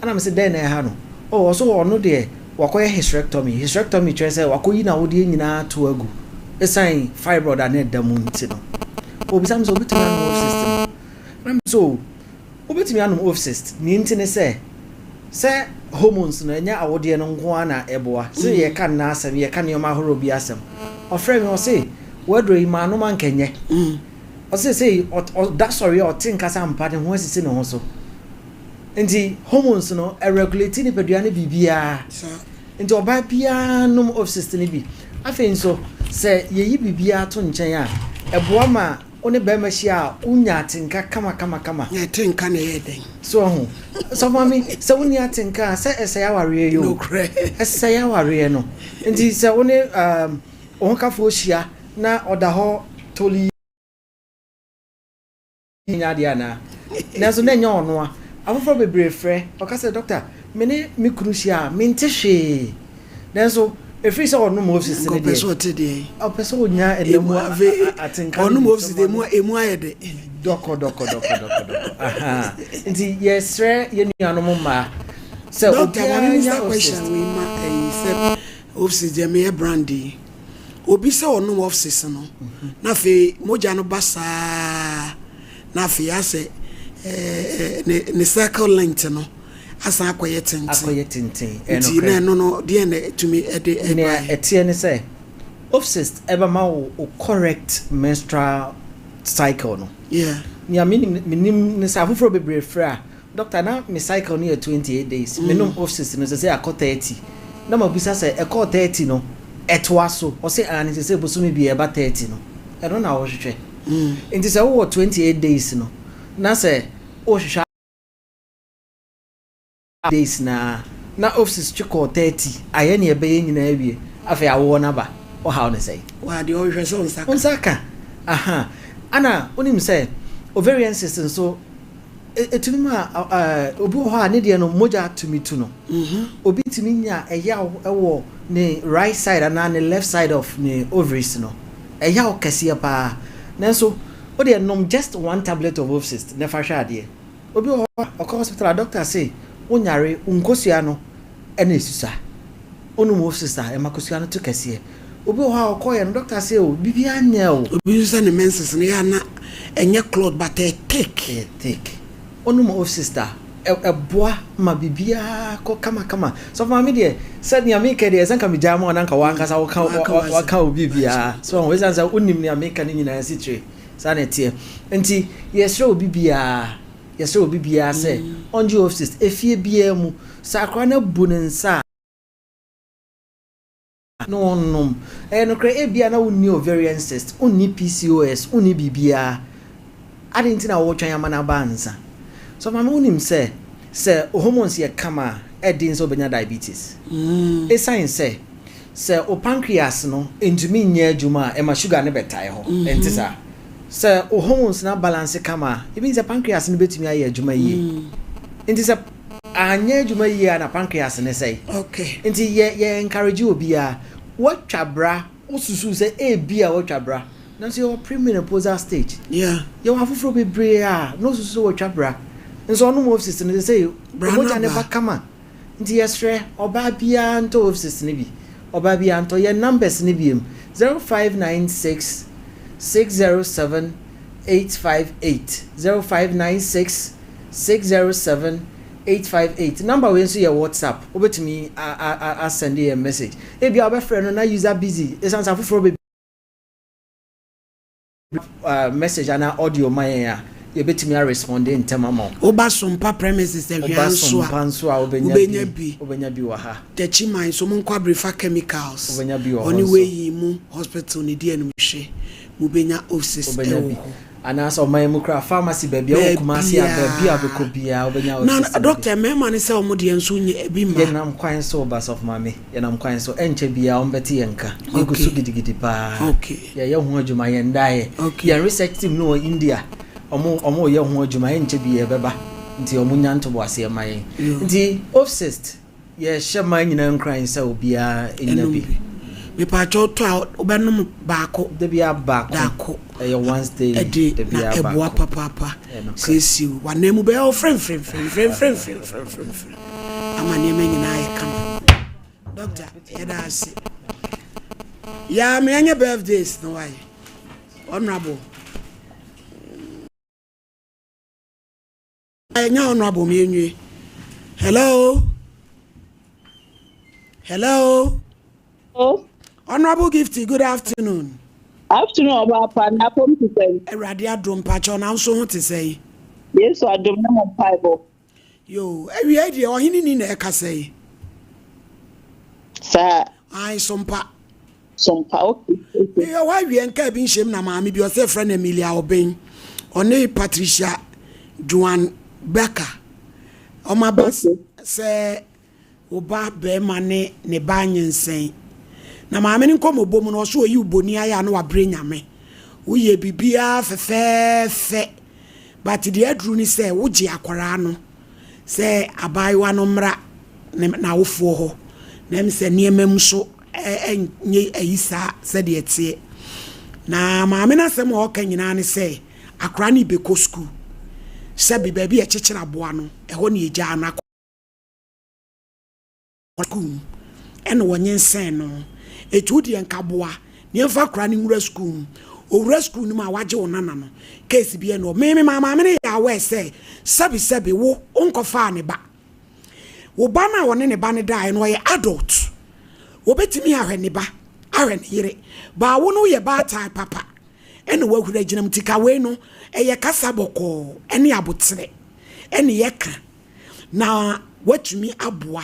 Ɛna mese dɛn na ɛha no? Oh, ɔso ɔno deɛ wakɔyɛ hysterectomy. Hysterectomy kyerɛ sɛ wakɔyi n'awodeɛ nyinaa ato agu ɛsiane fibroid a na ɛda mu nti no. Ɔbisaa me sɛ ɔbɛtumi anom OFSIST no. Ɛna mese oh, wobɛtumi anom OFSIST. Nea nti ne sɛ, sɛ hormones no, ɛnyɛ awodeɛ no nko ara na ɛboa. Sɛ yɛka nna asɛm, yɛka nneɛma ahorow bi asɛm. Ɔfrɛɛ me, ɔse, w'aduro yi manom anka ɛnyɛ. Ɔse sei ɔda sɔre a ɔte nka sɛ ampa ne ho asisi ne ho so. Nti hormones no ɛregulate nipadua no biribiara. Nti ɔbaa biara nom OFSIST no bi. Afei nso, Sɛ yɛyi biribiara to nkyɛn a, ɛboa ma wo ne barima hyia a, wonya atenka kamakamakama. Na ɛte nka na ɛyɛ dɛn? So wahu? Sɔfo Maame, sɛ wonni atenka a, sɛ ɛsɛe awareɛ yi o. Nokorɛ. Ɛsɛe awareɛ no. Nti sɛ wo ne um, wo hokafoɔ hyia na ɔda hɔ tolii, nyɛ adeɛ anaa? Nanso na ɛnyɛ ɔno a. Afoforɔ bebree frɛ, ɔka sɛ, Dɔkta, me ne me kunu hyia a, mente hwee. Nanso ɛfiri sɛ ɔnom Oasis no deɛ, ɔpɛ sɛ ɔnya ɛnna mu atenka no bi. Ɔnom deɛ emu ayɛ dɛ. Dɔkɔ dɔkɔ dɔkɔ dɔkɔ dɔkɔ. Aha. Nti yɛsrɛ yɛn nuanom mmaa sɛ obiara nya Oasis. Oasis deɛ meyɛ brand yi. Obi sɛ ɔnom Oasis no, na afei mogya no ba saa na afei asɛ ne ne circle length no asan akɔyɛ tenten. Akɔyɛ tenten. Nti na ɛno no deɛ na ɛtumi ɛde ɛbaeɛ. Nea ɛteɛ ne sɛ Oasis ɛbɛma wo wo correct menstrual cycle no. Yeah. Nea menim menim ne sɛ afoforɔ bebree frɛ a Doctor na me cycle no yɛ 28 days me nom ofsis no sesei akɔ 30 na ma bisa sɛ ɛkɔɔ 30 no ɛtoa so ɔse aane sesei bosome biaa ɛba 30 no ɛno na wohwehwɛ nti sɛ wowɔ 28 days no na sɛ wohwehwɛ days no a na ofsis twe kɔɔ 30 ayɛ nea ɛbɛyɛ nyinaa awie afei awoɔ no aba wohaw no sɛn? Waa deɛ ɔhwehwɛ sɛ wo nsa ka. Wo nsa ka aha ana wonim sɛ ovarian cyst nso Ɛtumi ma obi wɔ hɔ a ne deɛ no mogya tumi tu no. Obi tumi nya ɛyaw wɔ ne right side anaa ne left side of ne ovaries no. Ɛyaw kɛseɛ paa. Nanso wo deɛ nom just one tablet of Ovcyst na fa hwɛ adeɛ. Obi wɔ hɔ a ɔkɔ hospital a doctor se wonyare, wo nkosua no na ɛsusua. Wonom Ovcyst a ɛma kosua no to kɛseɛ. Obi wɔ hɔ a ɔkɔeɛ no doctor se o biribiara nyɛɛ wo. Obi nso sɛ ne menses no yɛ a na ɛnyɛ clot but ɛyɛ thick. Ɛyɛ thick. Wonom Ovcyst a ɛboa ma biribiara kɔ kamakama. Sɔfo maame deɛ sɛ nea meka deɛ sɛ nka megyaa ma wo na nka w'ankasa woka waka wo biribiara. So wahu ɛsiane sɛ wonim nea meka no nyinaa asitire. Saa na ɛteɛ. Nti yɛsrɛ obi biara yɛsrɛ obi biara sɛ ɔngye Ovcyst efie biara mu. Sɛ akwadaa no abu ne nsa a. na ɔnnom. Ɛyɛ nokorɛ, ebia na wonni ovarian cyst, wonni PCOS, wonni biribiara. Adɛn nti na woretwɛn ama no aba ansa? So maame wonim sɛ, sɛ wo hormones yɛ kama a, ɛyɛ den sɛ wobɛnya diabetes? Esiane sɛ, sɛ wo pancreas no ntumi nyɛ adwuma a, ɛma sugar no bɛtae hɔ, ɛnte saa? Sɛ wo hormones no abalanse kama a, it means sɛ pancreas no bɛtumi ayɛ adwuma yie. Nti sɛ. Anyɛ adwuma yie a na pancreas no sɛe. Okay. Nti yɛ yɛ encourage obiara. Woatwa bra, wosusu sɛ ebia woatwa bra, nanso yɛwɔ premenopausal stage. Yeah. Yɛwɔ afoforɔ bebree a na osusu sɛ wɔatwa bra, nso ɔnom Ovsys no sesei Bra no mogya no aba. ba kama. Nti yɛsrɛ ɔbaa biara ntɔ Ovsys no bi. Ɔbaa biara ntɔ. Yɛn numbers no biom, 0596 607 858, 0596 607 858 number wei nso yɛ WhatsApp wobɛtumi a a a asɛnde yɛn message ebia wobɛfrɛ no na user busy ɛsiane sɛ afoforɔ bebree uh, message anaa audio ma yɛn a yɛbɛtumi aresponde ntɛm ama wo. Woba Sompa premises Ahwea Woba nso a, Sompa nso a wobɛnya wobɛnya bi bi. wobɛnya bi wɔ ha. Techiman nso monkɔ Abrefa Chemicals Wobɛnya bi wɔ hɔ ɔne nso. Weiyi mu hospital no di animhwɛ mobɛnya Ovsys Wobɛnya ɛwɔ bi. hɔ. Anaasɛ ɔman yi mu koraa pharmacy baabi a wɔ Kumasi a baabi a wobɛkɔ biara wobɛnya Na Oasis no bi. doctor mmarima no sɛ wɔn deɛ nso nyɛ ebi mma. Yɛnam kwan so reba sɔfo maame, yɛnam kwan so, ɛnkyɛ biara wɔbɛte yɛn nka. Yɛgu so Okay. gidigidi paa. Okay. Yɛyɛ ho adwuma, yɛndaeɛ. Okay. Yɛn research team no wɔ India, wɔn wɔreyɛ ho adwuma, ɛnkyɛ biara ɛbɛba. Nti wɔn nya ntoboaseɛ mma yɛn. Yo. Nti Oasis Yɛhyɛ man nyinaa nkuran sɛ obiara nya Ɛnom bi. bi. Mepaakyɛw tɔ a wobɛnom baako. Da biara baako. Daako. Ɛyɛ once daily. Ɛde Da na biara ɛboa baako. papaapa. Ɛyɛ nokorɛ. Siesie wo w'anan mu bɛyɛ wo fremfremfremfremfremfremfremfrem ama nneɛma nyinaa ayɛ kama. Doctor yɛda ase. Yaa me ɛnyɛ birthdays no why? Honourable. Ɛnyɛ honorable mi enwie. Hello. Hello. Hello. Honorable Gifty, good afternoon. Afternoon ɔba pa na apom te sɛn? Awurade adom mpakyɛw na nso ho te sɛn? Yesu adom ne mo mpaebɔ. Yo, awia yi deɛ ɔhene ni na ɛkasa yi. Saa. Ae so mpa. Sompa, okay, okay. Meyɛ hɔ awie nkaa bi nhyɛm na maame bi ɔsɛ frɛ no Emilia Obeng ɔne Patricia Joan Becker ɔma ba sɛ wo ba barima ne ne ba anyinsɛn. Na maame no nkɔmmɔbɔ mu no, ɔse oyi wo boni ayɛ a na wabrɛ Nyame. Woyɛ biribiara fɛfɛɛfɛ but deɛ aduru ne sɛ wogye akwaraa no sɛ abaayewa no mmra ne n'awofoɔ hɔ na ɛm sɛ nneɛma mu so ɛnyɛ ayi saa sɛdeɛ ɛteɛ. Na maame no asɛm a ɔka nyinaa ne sɛ akwaraa no rebɛkɔ sukuu. Sɛbe baabi a ɛkyekyere aboa no, ɛhɔ na yɛgyaa no akɔ. Sukuu mu ɛna wɔnyinsɛn no. Eti wo deɛ nka boa na yɛmfa akwadaa no nwura sukuu mu. Owura sukuu no mu a wagye wo nana no, case bi ɛna me me maa maame no yɛ aware sɛ sɛbi sɛbi wo wonkɔfaa ne ba. Wo ba no a ɔne ne ba no daeɛ no ɔyɛ adult. Wɔbɛtumi ahwɛ ne ba, ahwɛ ne yere. Baa wo no woyɛ baatan papa ɛna wahuri agyina mu. Nti ka wei no ɛyɛ kasa bɔkɔɔ ɛne aboterɛ ɛne yɛka. na woatumi aboa.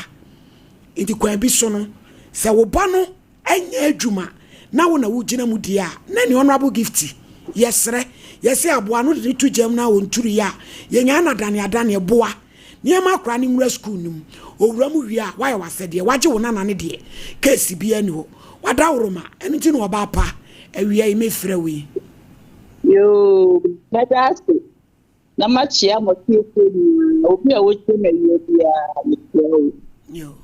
Nti kwan bi so no, sɛ wo ba no nyɛ adwuma na wo na wogyina mu deɛ a, na ne Honourable Gifty, yɛsrɛ, yɛse aboa no de no to gyam na ɔnturu yɛ a, yɛnyaa no adaneadaneɛ, boa nneɛma akora no nwura sukuu no mu. Ɔwura mu wie a, woayɛ w'asɛdeɛ, wagye wo nana no deɛ, case biara nni hɔ. Wadaworoma, ɛno nti na ɔbaa pa awia yi mefrɛ wo yi. Yoo, mɛda ase. Na makyea mo atiefoɔ nyinaa, obi a ɔtie me awia biara, mekyea wo.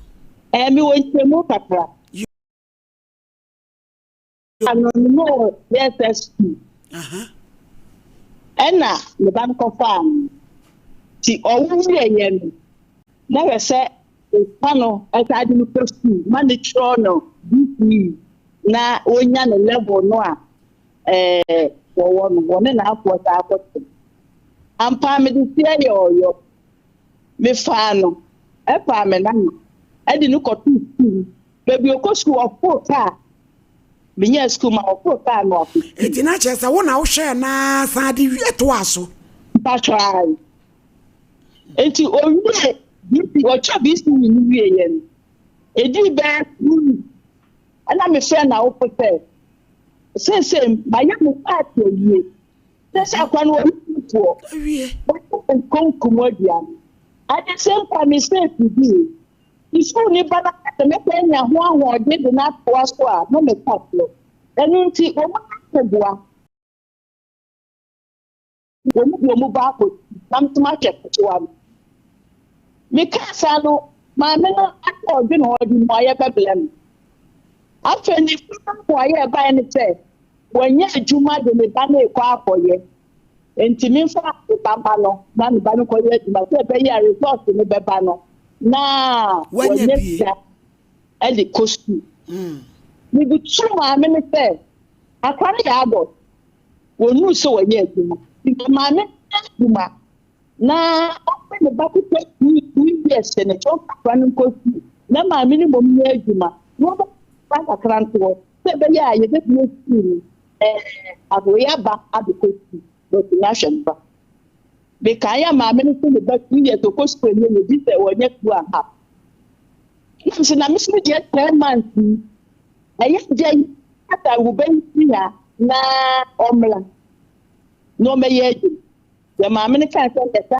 Ɛɛ, mewɔ nkyerɛmu kakra. Ano no na ɔyɛ sukuu. Ɛna ne ba no kɔfaa no. Nti ɔwo wieeɛ no, na hwɛ sɛ ɔfa no ɛsan de no kɔ sukuu ma ne twerɛ no BCE na ɔnya ne level no a ɛɛ wɔwɔ no, wɔne n'afoɔ saa kɔte. Ampa mede seɛ yɛ ɔyɔ. Mefaa no, ɛfaa me nana, ɛde no kɔtoo sukuu mu. Baabi ɔkɔ sukuu, ɔforo kaa. Menyaa sukuu ma ɔforo kaa no akɔ sukuu. Enti na kyerɛ sɛ wo na wohwɛɛ no ara san de toaa so? Mpakyɛ ae. Enti owie BC, ɔtwa BC no wieeɛ no, ɛdii bɛyɛ 2 weeks ɛna mefrɛ n'awofo sɛ, Seesei mayɛ me part awie. Seesei akwa no wɔyɛ foɔ. Wɔyɛ nkonkom aduane. At the same time, me sɛ fidie. Ne sukuu ni ba no sɛ mɛpɛ anya ho ahoɔden de no atoa so a, na meka soɔ. Ɛno nti, wɔn boa. Wɔn de wɔn ba akɔ na me nso mahwɛ ketewa no. Mekaa saa no, maame no asɛ ɔdwene hɔ de mmuaeɛ bɛbrɛ me. Afei ne fie mmuaeɛ a ɛbaeɛ ne sɛ, wanya adwuma de ne ba no rekɔ akɔyɛ. Enti memfa ne ba mma no na ne ba no nkɔyɛ adwuma sɛ ɛbɛyɛ a results no bɛba no na wanya sika de kɔ sukuu. Mebutuu maame no sɛ, akora no yɛ adult. Wɔnuu sɛ wɔyɛ adwuma. Nti maame no yɛ adwuma na ɔpɛ ne ba ketewa 2 years ne kyɛ ɔmfa akora no nkɔ sukuu na maame no mmom nyɛ adwuma na ɔbɛfa kakra ntoɔ sɛ ɛbɛyɛ a yɛbɛbue sukuu no ɛɛ awoyɛ aba abɛkɔ sukuu na ɔtumi ahwɛ ne ba. Mekae a maame no sɛ ne ba 2 years ɔkɔ sukuu ɛnyɛ yɛ gye sɛ wɔnyɛ 2.5. Na mesɛ na me so deɛ 10 months yi ɛyɛ dɛn ata wo ba yi ha na ɔmmra na ɔmmɛyɛ adwuma. Yɛ maame no kaa sɛ ɛsɛ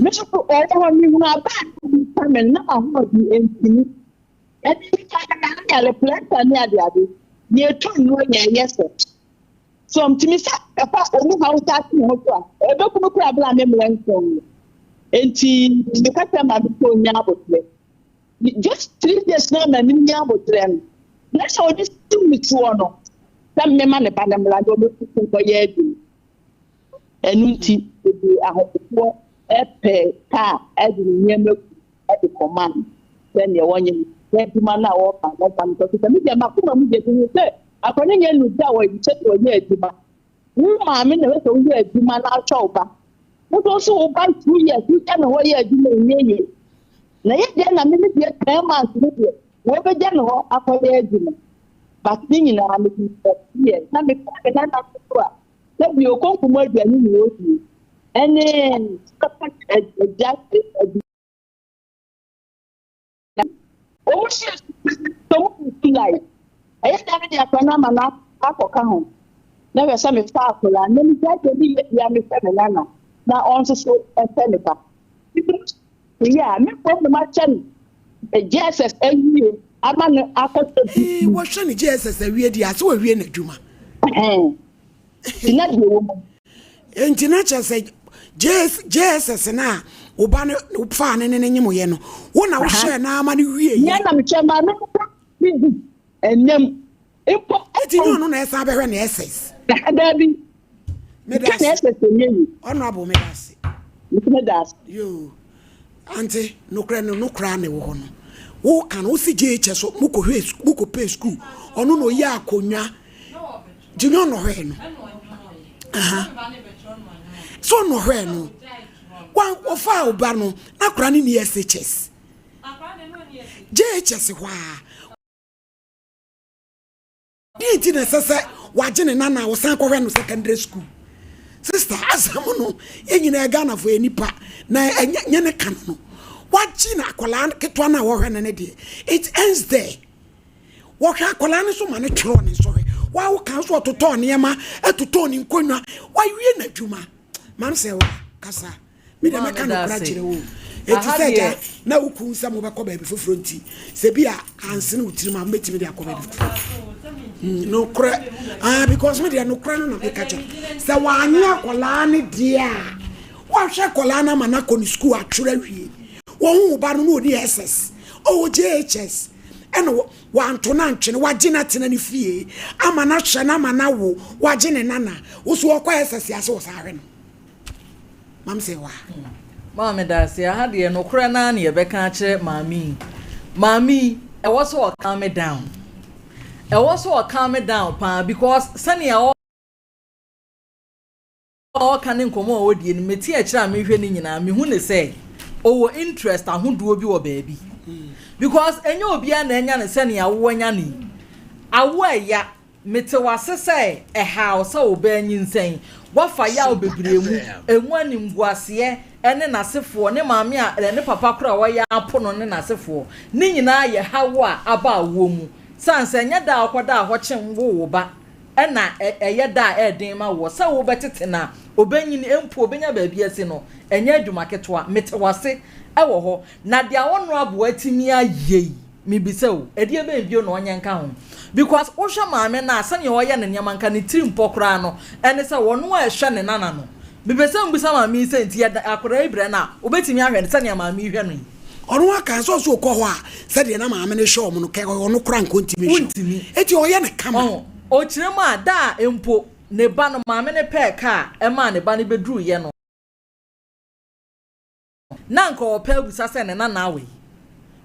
me nso so ɔwɔ hɔ mehunu aba a na ɔbi me na m'ahoɔden ntumi. Ɛne nipa yare yare pressure ne adeade na ɛtu nnuro na ɛyɛ sɛ so ntumi sɛ ɛfa ɔmu haw saa te ne ho so a ɛbɛkum kora bere a me mmerɛ nson no. Nti meka sɛ maame sɛ ɔnya abotrɛ. Just 3 days na maame nya abotrɛ no na sɛ ɔde si me soɔ no sɛ mmema ne ba no mmra na ɔbɛkuku nkɔyɛ adwuma. Ɛno nti ebi ahopopoɔ ɛpɛ kaa ɛde ne nneɛma gu ɛde kɔma no sɛdeɛ wɔnyɛ n'adwuma no a wɔfa no ɔfa no kɔso sɛ me deɛ makoma mu deɛ mehu sɛ akɔ ne nyɛ no da a wɔyɛ sɛ wɔyɛ adwuma. Wo maame na ɛsɛ sɛ woyɛ adwuma na ahwɛ wo ba. Wo nso so wo ba 2 years wogya ne hɔ yɛ adwuma ɛnyɛ yie. Na yɛ deɛ na me me deɛ 10 months no deɛ wɔbɛgya ne hɔ akɔyɛ adwuma. But ne nyinaa me de yɛ na mekɔ me nana so a sɛbi okonkom aduane na ɔdie ɛne agya adi. Wɔn hyɛ. Sɛ ɔmo tu light. Ɛyɛ dɛn mede akwadaa no ama no akɔka ho na hwɛ sɛ mefa akwadaa no na megyae deɛ meyɛ biara mehwɛ me nana na ɔno nso so hwɛ ne ba. Meyɛ a me mmom na mahyɛ no JSS awie ama no akɔtɔ bi. Ee, wɔhwɛ no JSS awie deɛ a, sɛ wawie n'adwuma. Nti na deɛ ɛwɔ mu. Nti na kyerɛ sɛ JSS no a wo ba no faa ne ne ne nyemoyɛ no, wo na wohyɛɛ no ama no wieɛ. Nyɛ na mekyɛ maame no ne di ɛnam mpo. Eti nyɛ ɔno na ɛsan bɛhwɛ ne SS. Daabi. Meda ase. Ne SS nyɛ yi. Honorable meda ase. Meda ase. Yoo. Ante nokorɛ no nokorɛ a na ɛwɔ hɔ no. Wo ka no wo si JHS mo kɔ hwɛ mo kɔ pay school ɔno na ɔyɛ akonnwa. Gye nyɛ ɔno hwɛ no. Aha. So ɔno hwɛ no. Wa ɔfa ɔba no na kora ne ni SHS. JHS hɔ a. Deɛ nti na ɛsɛ sɛ wagye ne nana a ɔsan kɔhwɛ no secondary school. Sister, asɛm no yɛn nyinaa Ghanafoɔ yɛ nipa na ɛnyɛ nyɛ ne ka no no. Wagye na akwadaa ketewa no a wɔhwɛ no no deɛ it ends there. Wɔhwɛ akwadaa no so ma no twerɛ ne nsɔhwɛ. Wa wo kan so ɔtotɔɔ nneɛma, ɛtotɔɔ ne nkonnwa, wawie n'adwuma. Maame sɛ wa kasa. Me deɛ mɛka nokorɛ akyerɛ wo. Enti sɛ agya na wo kun sɛ mobɛkɔ baabi foforɔ nti, sɛ bi a ansene wo tirim a, mobɛtumi de akɔ baabi foforɔ. Hmm, nokorɛ. Ah, because me deɛ nokorɛ no na meka kyerɛ. Sɛ wanyɛ akwadaa no deɛ a, wahwɛ akwadaa no ama no akɔ ne sukuu atwerɛ awie. Wɔhu wo ba no na ɔni SS, ɔwɔ JHS, ɛna wanto no antwene, wagye no atena ne fie, ama no ahwɛ no ama no awo, wagye ne nana. Wo so ɔkɔ SS ase wɔ saa hwɛ no. Mam sɛ wa. Maa medase aha deɛ nokorɛ naa na yɛbɛka akyerɛ maame yi maame yi ɛwɔ sɛ ɔ calm down ɛwɔ sɛ ɔ calm down paa because sɛnea ɔka ne nkɔmɔ a ɔdie no mete akyire a mehwɛ ne nyinaa mehu ne sɛ ɔwɔ interest ahodoɔ bi wɔ baabi because ɛnyɛ obiara na anya ne sɛnea wowɔ anya ne yi awo ɛya Mete wo ase sɛ ɛhaw sɛ wo ba anyinsɛn. Woafa yaw bebree mu, emu animguaseɛ ne n'asefoɔ, ne maame a ne papa koraa a wayɛ apo no ne n'asefoɔ. Ne nyinaa yɛ haw a aba awoɔ mu. Sane sɛ ɛnyɛ da a wokɔdaa hɔ kyem woo wo ba na ɛyɛ da a ɛyɛ den ma woɔ sɛ wobɛtete no a, ɔbɛnyini, mpo ɔbɛnya baabi asi no, ɛnyɛ adwuma ketewa. Mete wo ase wɔ hɔ. Na deɛ Honourable atumi ayɛ yi, Mebisa o, ɛdeɛ bɛn bio na ɔnyɛ nka ho? Because wohwɛ maame no a, sɛdeɛ ɔyɛ ne nneɛma nka ne tiri mpɔ koraa no, ɛne sɛ ɔno a ɛhwɛ ne nana no. Mepɛ sɛ mebisa maame yi sɛ, nti yɛda akwadaa yi brɛ no a, ɔbɛtumi ahwɛ no sɛdeɛ maame yi hwɛ no yi? Ɔno aka sɛ ɔsɛ ɔkɔ hɔ a, sɛdeɛ na maame no hwɛ wɔn no, kɛ ɔno koraa nka ɔntumi nhwɛ. Wontumi. Enti ɔyɛ no kama. Ɔho, ɔkyerɛ mu a, da a mpo ne ba no, maame no pɛɛ kaa ɛmaa ne ba no bɛduruiɛ no, Na anka ɔpɛ abisa sɛ ne nana awe.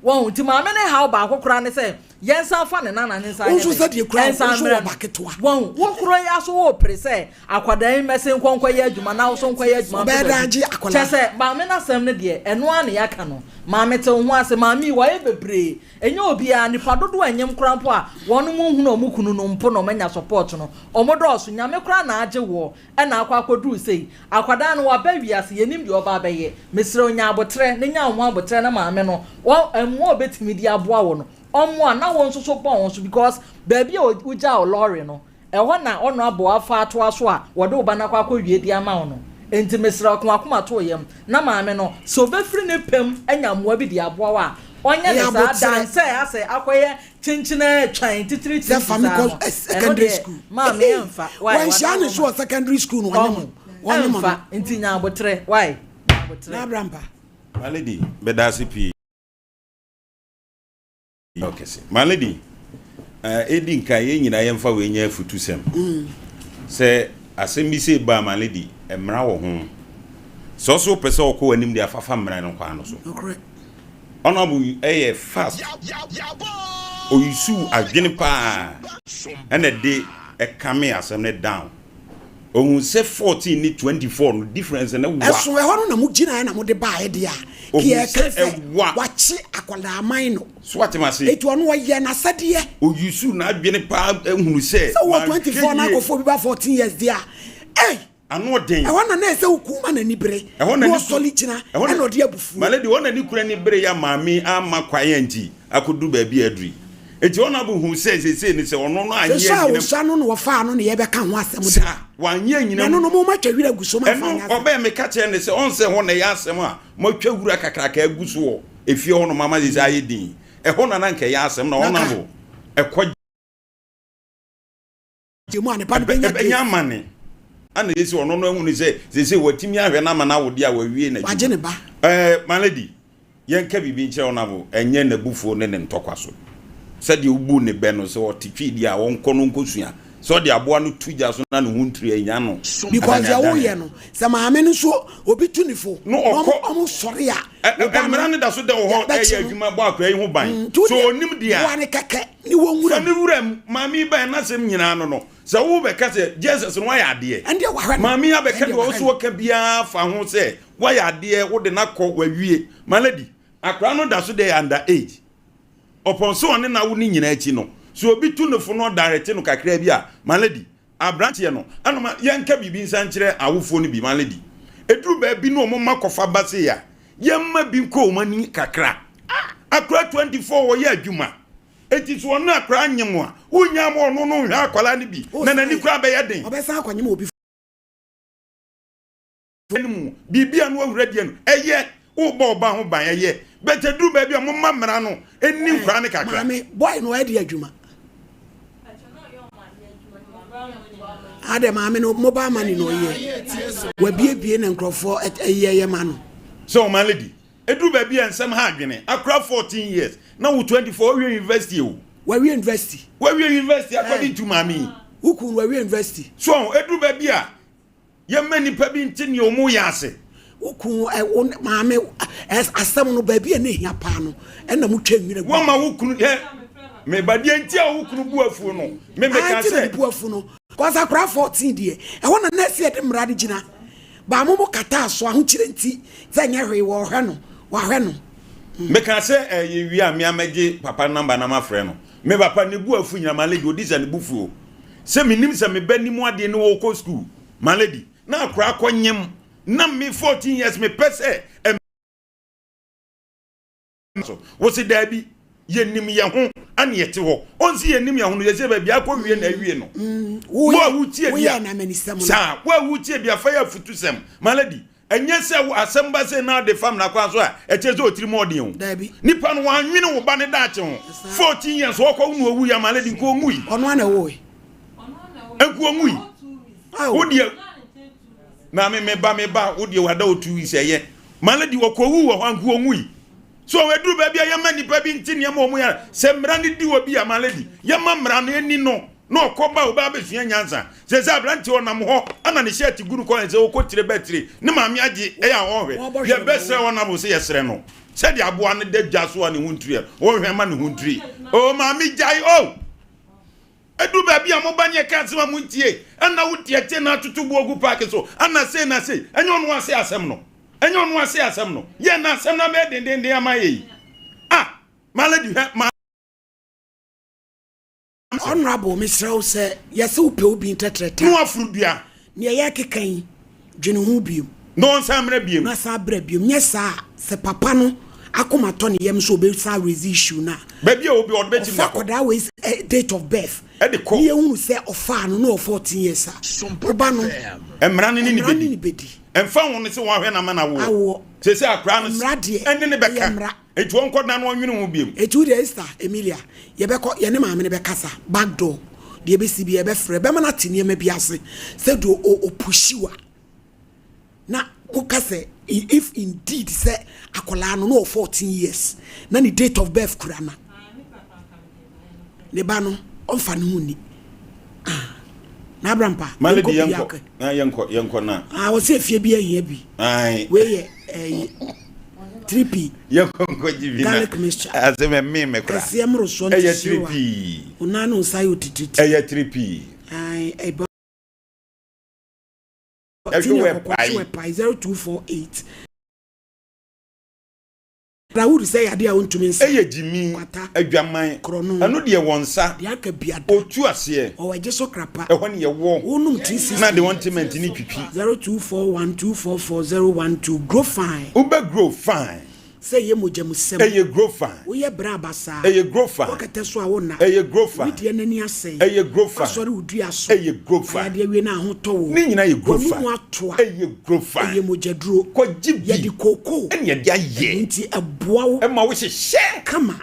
Wahu? Nti maame no haw baako koraa ne sɛ, yɛnsan fa ne nana no nsan Wo nyɛ nso dɛn? sɛdeɛ kura wo Ɛnsan nso mmrɛ wɔ no. ba ketewa. Wahu? Wo koro yi ara so worepere sɛ akwadaa yi mmɛsen nkɔ nkɔyɛ adwuma na wo nso nkɔyɛ adwuma Ɔbɛyɛ nto dɛn baabi. agye akwadaa Kyerɛ sɛ, maame no asɛm no deɛ, ɛno ara na yɛaka no. Maame te wo ho ase. Maame yi, wayɛ bebree. Ɛnyɛ obiara, nnipa dodoɔ a ɛnyem koraa mpo a wɔnom nhunu wɔn kunu no mpo na wɔanya support no, wɔdɔɔso. Nyame koraa na agye woɔ. Ɛna akɔ akɔduru sei. Akwadaa no waba wiase, yɛnnim deɛ ɔba abɛyɛ. Mesrɛ wo nya aboterɛ na nya wo ho aboterɛ na maame no wɔ mmoa a ɔbɛtumi de aboa wo no ɔmmoa na wo nso so bɔ wo ho so because baabi a wogyaa wo lɔre no ɛhɔ na ɔno abɔ afa atoa so a wɔde wo ba no akɔ akɔwie de ama wo no. Enti mesrɛ wo ka w'akoma to wo yam na maame no sɛ ɔbɛfiri ne pɛ mu anya mmoa bi de aboa wo a ɔnyɛ Ɛyɛ ne saa aboterɛ. dan sɛ asɛ akɔyɛ Kyenkyenaa twan titiri Sɛ tiri fa me saa kɔ no, ɛno secondary deɛ school. maame ɛnfa, why Wanhyia ne wada so wɔ secondary school no ɔne mo. Ɔho, Ɔne mo ɛnfa, no. nti nya aboterɛ, why, nya aboterɛ. Na abra mpa. My lady, meda ase pii. Ɔkɛse. My lady, eh, edi nkan yɛn nyinaa yɛmfa wei nyɛ afutusɛm. Sɛ asɛm bi sei ba a, my lady, mmara wɔ ho. Sɛ ɔso wopɛ sɛ ɔkɔ w'anim de afafa mmara no kwan no so. Nokorɛ. Honourable yi yɛ fast ɔyusu adwene paa ɛna ɛde ɛkame asɛm no down ohun sɛ 14 ne 24 no difference no wa. Ɛso ɛhɔ no na mo gyinaeɛ na mo de baeɛ deɛ a, Ohun kea sɛ ɛka sɛ ɛwa. wakye akwadaa man no. So wate ma se. Eti ɔno ɔyɛ n'asɛdeɛ. Ɔyusu n'adwene paa ehunu sɛ Sɛ wowɔ manhwɛ 24 na yie. akɔfo obi ba 14 years deɛ a, ei! Ano ɔden. Ɛhɔ na na ɛsɛ sɛ okun ma n'ani bere, Ɛhɔ na na ne ɔsɔre gyina, ɛhɔ na ɛna ɔde abufuo. My lady, hɔ na ne kunu ani bere ya maame amma kwan anti akɔduru baabi a aduru yi. Eti ɔnabo hu sɛ seesei ne sɛ ɔno no anyɛ Sɛ anyinam. ɔsua no na wɔfaa no na yɛbɛka ho asɛm de. Saa, wanyɛ anyinam. Na ɛno no mo matwa wira agu so ma Ɛno ɔbɛn meka kyerɛ ne sɛ ɔn sɛ hɔ na ɛyɛ asɛm a moatwa wura kakraka agu so wɔ efie hɔ nom ama seesei ayɛ din. Ɛhɔ na na nka ɛyɛ asɛm na ɔnabo ɛkɔ. Gye mu a ne ba no bɛnya Ɛbɛnya amane. Ana sese ɔno no ahunu sɛ sese watumi ahwɛ no ama no awo deɛ a wawie n'adwuma. Wagye ne ba. Ɛɛ my lady, yɛnka biribi nkyerɛ Honourable, ɛnyɛ n'abufuo ne ne ntɔkwa so. Sɛdeɛ wobu ne bɛ no, sɛ ɔte twi deɛ a, ɔnkɔ no nkɔsua. Sɛ ɔde aboa no to gya so na ne ho ntiri a, ɛnya no Because deɛ adaneadane. woyɛ no, sɛ maame no nso obi tu ne fo No na ɔkɔ. ɔmo sɔre a, Ɛ wo ɛ ba no mmara no da so da wɔ hɔ yɛbɛkye ɛyɛ no. adwuma bɔ akwadaa yi ho ban. Nti wo Sɛ deɛ ɔnim deɛ a. boa no kɛkɛ. Ne wɔ nwura Fa mu. ne wura mu. Maame yi baeɛ n'asɛm nyinaa no no, sɛ wo bɛka sɛ Jesus no wayɛ adeɛ. Ɛndeɛ wahwɛ no. Maame yi abɛka Ɛndeɛ deɛ wahwɛ ɔwɔ no. so ɔka biara fa ho sɛ wayɛ adeɛ, wode no akɔ, wawie. My lady, akwadaa no da so dɛ yɛ under age. Ɔpɔn sɛ ɔne n'awo no nyinaa akyi no, sɛ obi tu no fo na ɔdirect no kakraa bi a, my lady, aberanteɛ no, ɛna ma yɛnka biribi nsa nkyerɛ awofoɔ no bi, my lady. Ɛduru baabi na wɔn mma kɔfa ba sei a, yɛmma bi nkɔ wɔn ani kakra. Akwadaa 24 ɔyɛ adwuma. Enti sɛ ɔne akwadaa nyem a, wonnya ma ɔno no nhwɛ akwadaa no bi, na n'ani koraa bɛyɛ den. Ɔbɛsan akɔnyem obi No mu, biribi a na wahura deɛ no, ɛyɛ, wobɔ ɔba ho ban, ɛyɛ, but ɛduru baabi a momma mmara no nni nkwadaa no kakra. Maame, boy no ɔyɛ de adwuma. Adɛ maame no mobile money na ɔyɛ. Wabiebie na nkurɔfoɔ ɛyɛ yɛ ma no. Sɛ ɔma lady. Ɛduru baabi a nsɛm ha adwene. Akora 14 years na wo 24 wowie university o. Wawie university. Wawie university according to maame yi. Wo kun wawie university. So ɛduru baabi a yɛmma nnipa bi nte nea wɔn yɛ ase. Wo kun ɛ wo maame ɛ asɛm no baabi a na ehia paa no ɛna mo twa nwira gu. Wɔma wo kunu hɛ me ba deɛ nti a wo kunu bu afuo no me meka sɛ. Anti na bu afu no kɔsa akora 14 deɛ ɛhɔ na nɛɛse yɛde mmara no gyina. Baa mo mo kataa so ahokyerɛ nti sɛ nyɛ hwee wɔhwɛ no wahwɛ no. Meka sɛ eh, yɛwie a mea mɛgye papa number na mafrɛ no. Me papa ne bu afu nyina my lady ɔdi sɛ ne bo fuo. Sɛ menim sɛ me ba nim adeɛ ne ɔɔkɔ school my lady na akora akɔ nyem na me 14 years mepɛ sɛ so wo se daabi yɛnim yɛn ho ana yɛte hɔ ɔnsi yɛnim yɛn ho no yɛsɛ baabi akɔ wie na awie no mm, wo a wotie bia saa wo a wotie bia fa yɛ afutusɛm my lady ɛnyɛ sɛ asɛm ba sɛ na ade fam na kwan so a ɛkyerɛ sɛ ɔtiri mu ɔden o nipa no wanwene wo ba ne daakye ho 14 years ɔkɔ wo na ɔwu yɛ my lady nko ɔnwui ɔno ana ɛwɔ nko ɔnwui wo deɛ Maame me ba me ba wo deɛ wada wo 2 weeks ɛyɛ my lady ɔkɔwu wɔ hɔ anko ɔnwui so ɛduru baabi a yɛma nnipa bi nte nneɛma ɔmo yɛ sɛ mmara no di wɔ bi a my lady yɛma mmara no ani no na ɔkɔ ba ɔbɛ abɛsua nyansa sɛ sɛ aberante ɔnam hɔ ana ne hyɛ gu no kɔ sɛ ɔkɔ tire bɛ tire ne maame agye ɛyɛ a ɔhwɛ yɛbɛsrɛ ɔnam sɛ yɛsrɛ no sɛdeɛ aboa no da dwa so a ne ho ntiri ɔhwɛ ma ne ho ntiri o maame gyae o Ɛduru baabi a moba ne yɛka asɛm a montie, ɛna wo teɛteɛ na atoto boɔ gu paake so, ɛna sei na sei. Ɛnyɛ ɔno ase asɛm no. Ɛnyɛ ɔno ase asɛm no. Yɛ na asɛm no abɛyɛ dendenden ama yɛ yi. Ah, my lady, hwɛ, ma. Honourable, mesrɛ wo sɛ yɛse wopɛ wo bin tɛtrɛtɛ a. Na waforo dua. Nea yɛrekeka yi, dwene ho bio. Na ɔnsan mmra bio. Na san bra bio. Nyɛ saa a, sɛ papa no akoma tɔ ne yam sɛ ɔbɛsan raise issue no a, Baabi a obi ɔde bɛkyim ɔfa de akɔ. akwadaa wei eh, date of birth, Ɛde kɔ. ne yɛhunu sɛ ɔfaa no na ɔwɔ 14 years a, woba no, Mmara no ne no mmara ne bɛdi. no bɛdi. Ɛmfa ho no sɛ wɔahwɛ no ama no awoɔ. Awoɔ. Seesei akwadaa no Mmara deɛ, ɛne no ɛyɛ bɛka. mmara. Enti ɔnkɔ dan na ɔnwene ho biom. Enti wo deɛ Esther, Emilia, yɛbɛkɔ, yɛne maame no bɛkasa, back door, deɛ ɛbɛsi biara yɛbɛfrɛ, bɛma no ate nneɛma bi ase, sɛdeɛ ɔ, ɔpushi wo a, na woka sɛ, if indeed sɛ akwadaa no na ɔwɔ 14 years, na ne date of birth kura no a, ne ba no, ɔmfa ne ho nni. Ah, na abrampa, Malady, yɛnkɔ yɛnkɔ, pii akɔ. na yɛnkɔ, yɛnkɔ na. Ah, wɔsɛ efie bi ahia bi. Ae. Wei yɛ ɛyi. 3P. Yɛnkɔ nkɔgye bi na. Garlic mixture. Asɛm ɛmee me koraa. Kɛseɛ mmorosoɔ nti Ɛyɛ hyew a. 3P. Wo nan ne wo nsa yɛ otitiritii. Ɛyɛ 3P. Ae, ɛbɔ. Ɛhwe wɔ ɛpae. Hwe wɔ ɛpae 0248. Rawood sɛ yadeɛ a wontumi nsa. Ɛyɛ gyimi, Kwata, adwaman, korɔno. ɛno deɛ wɔ nsa. Deɛ aka bi ada. Ɔtu aseɛ. Ɔwɔ ɛgye so krapa. Ɛhɔ ne yɛwɔ. Wonom 360. Na de ɔntiment ne twitwi. 0241244012 Grow fine. Wobɛ grow fine. Sɛ ɛyɛ mogyamusɛm. Ɛyɛ grofa. Woyɛ bra basaa. Ɛyɛ grofa. Wɔ kɛtɛ so a wonna. Ɛyɛ grofa. Wo deɛ n'ani asɛe. Ɛyɛ grofa. Woasɔre wo dua so. Ɛyɛ grofa. Ayɛ adeɛ awie na ahotɔ wo. Ne nyinaa yɛ grofa. W'anomu atoa. Ɛyɛ grofa. Ɛyɛ mogyaduro. Kɔgye bi. Yɛde kookoo. Ɛna yɛde ayɛ. Ɛno nti ɛboa wo. Ɛma wo hyehyɛ. Kama.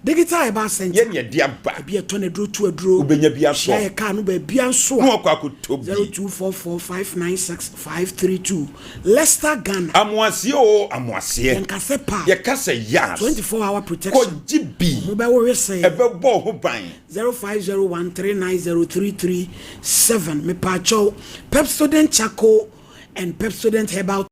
Digital Herbal Center. Yɛn na yɛde aba. Ebi ɛtɔ na aduro tu aduro. Wobɛnya bi atɔ. Hyia yɛ kaa no baabia nso a. Na wakɔ akɔtɔ bi. 0244596532 Leicester Ghana. Amoaseɛ oo amoaseɛ. Yɛn kasɛ pa. Yɛka sɛ yas. 24 hour protection. Kɔgye bi. Ho bɛwo wesee. Ɛbɛbɔ wo ho ban. 0501390337 Mepaakyɛw Pepsodent Charcoal and Pepsodent Herbal.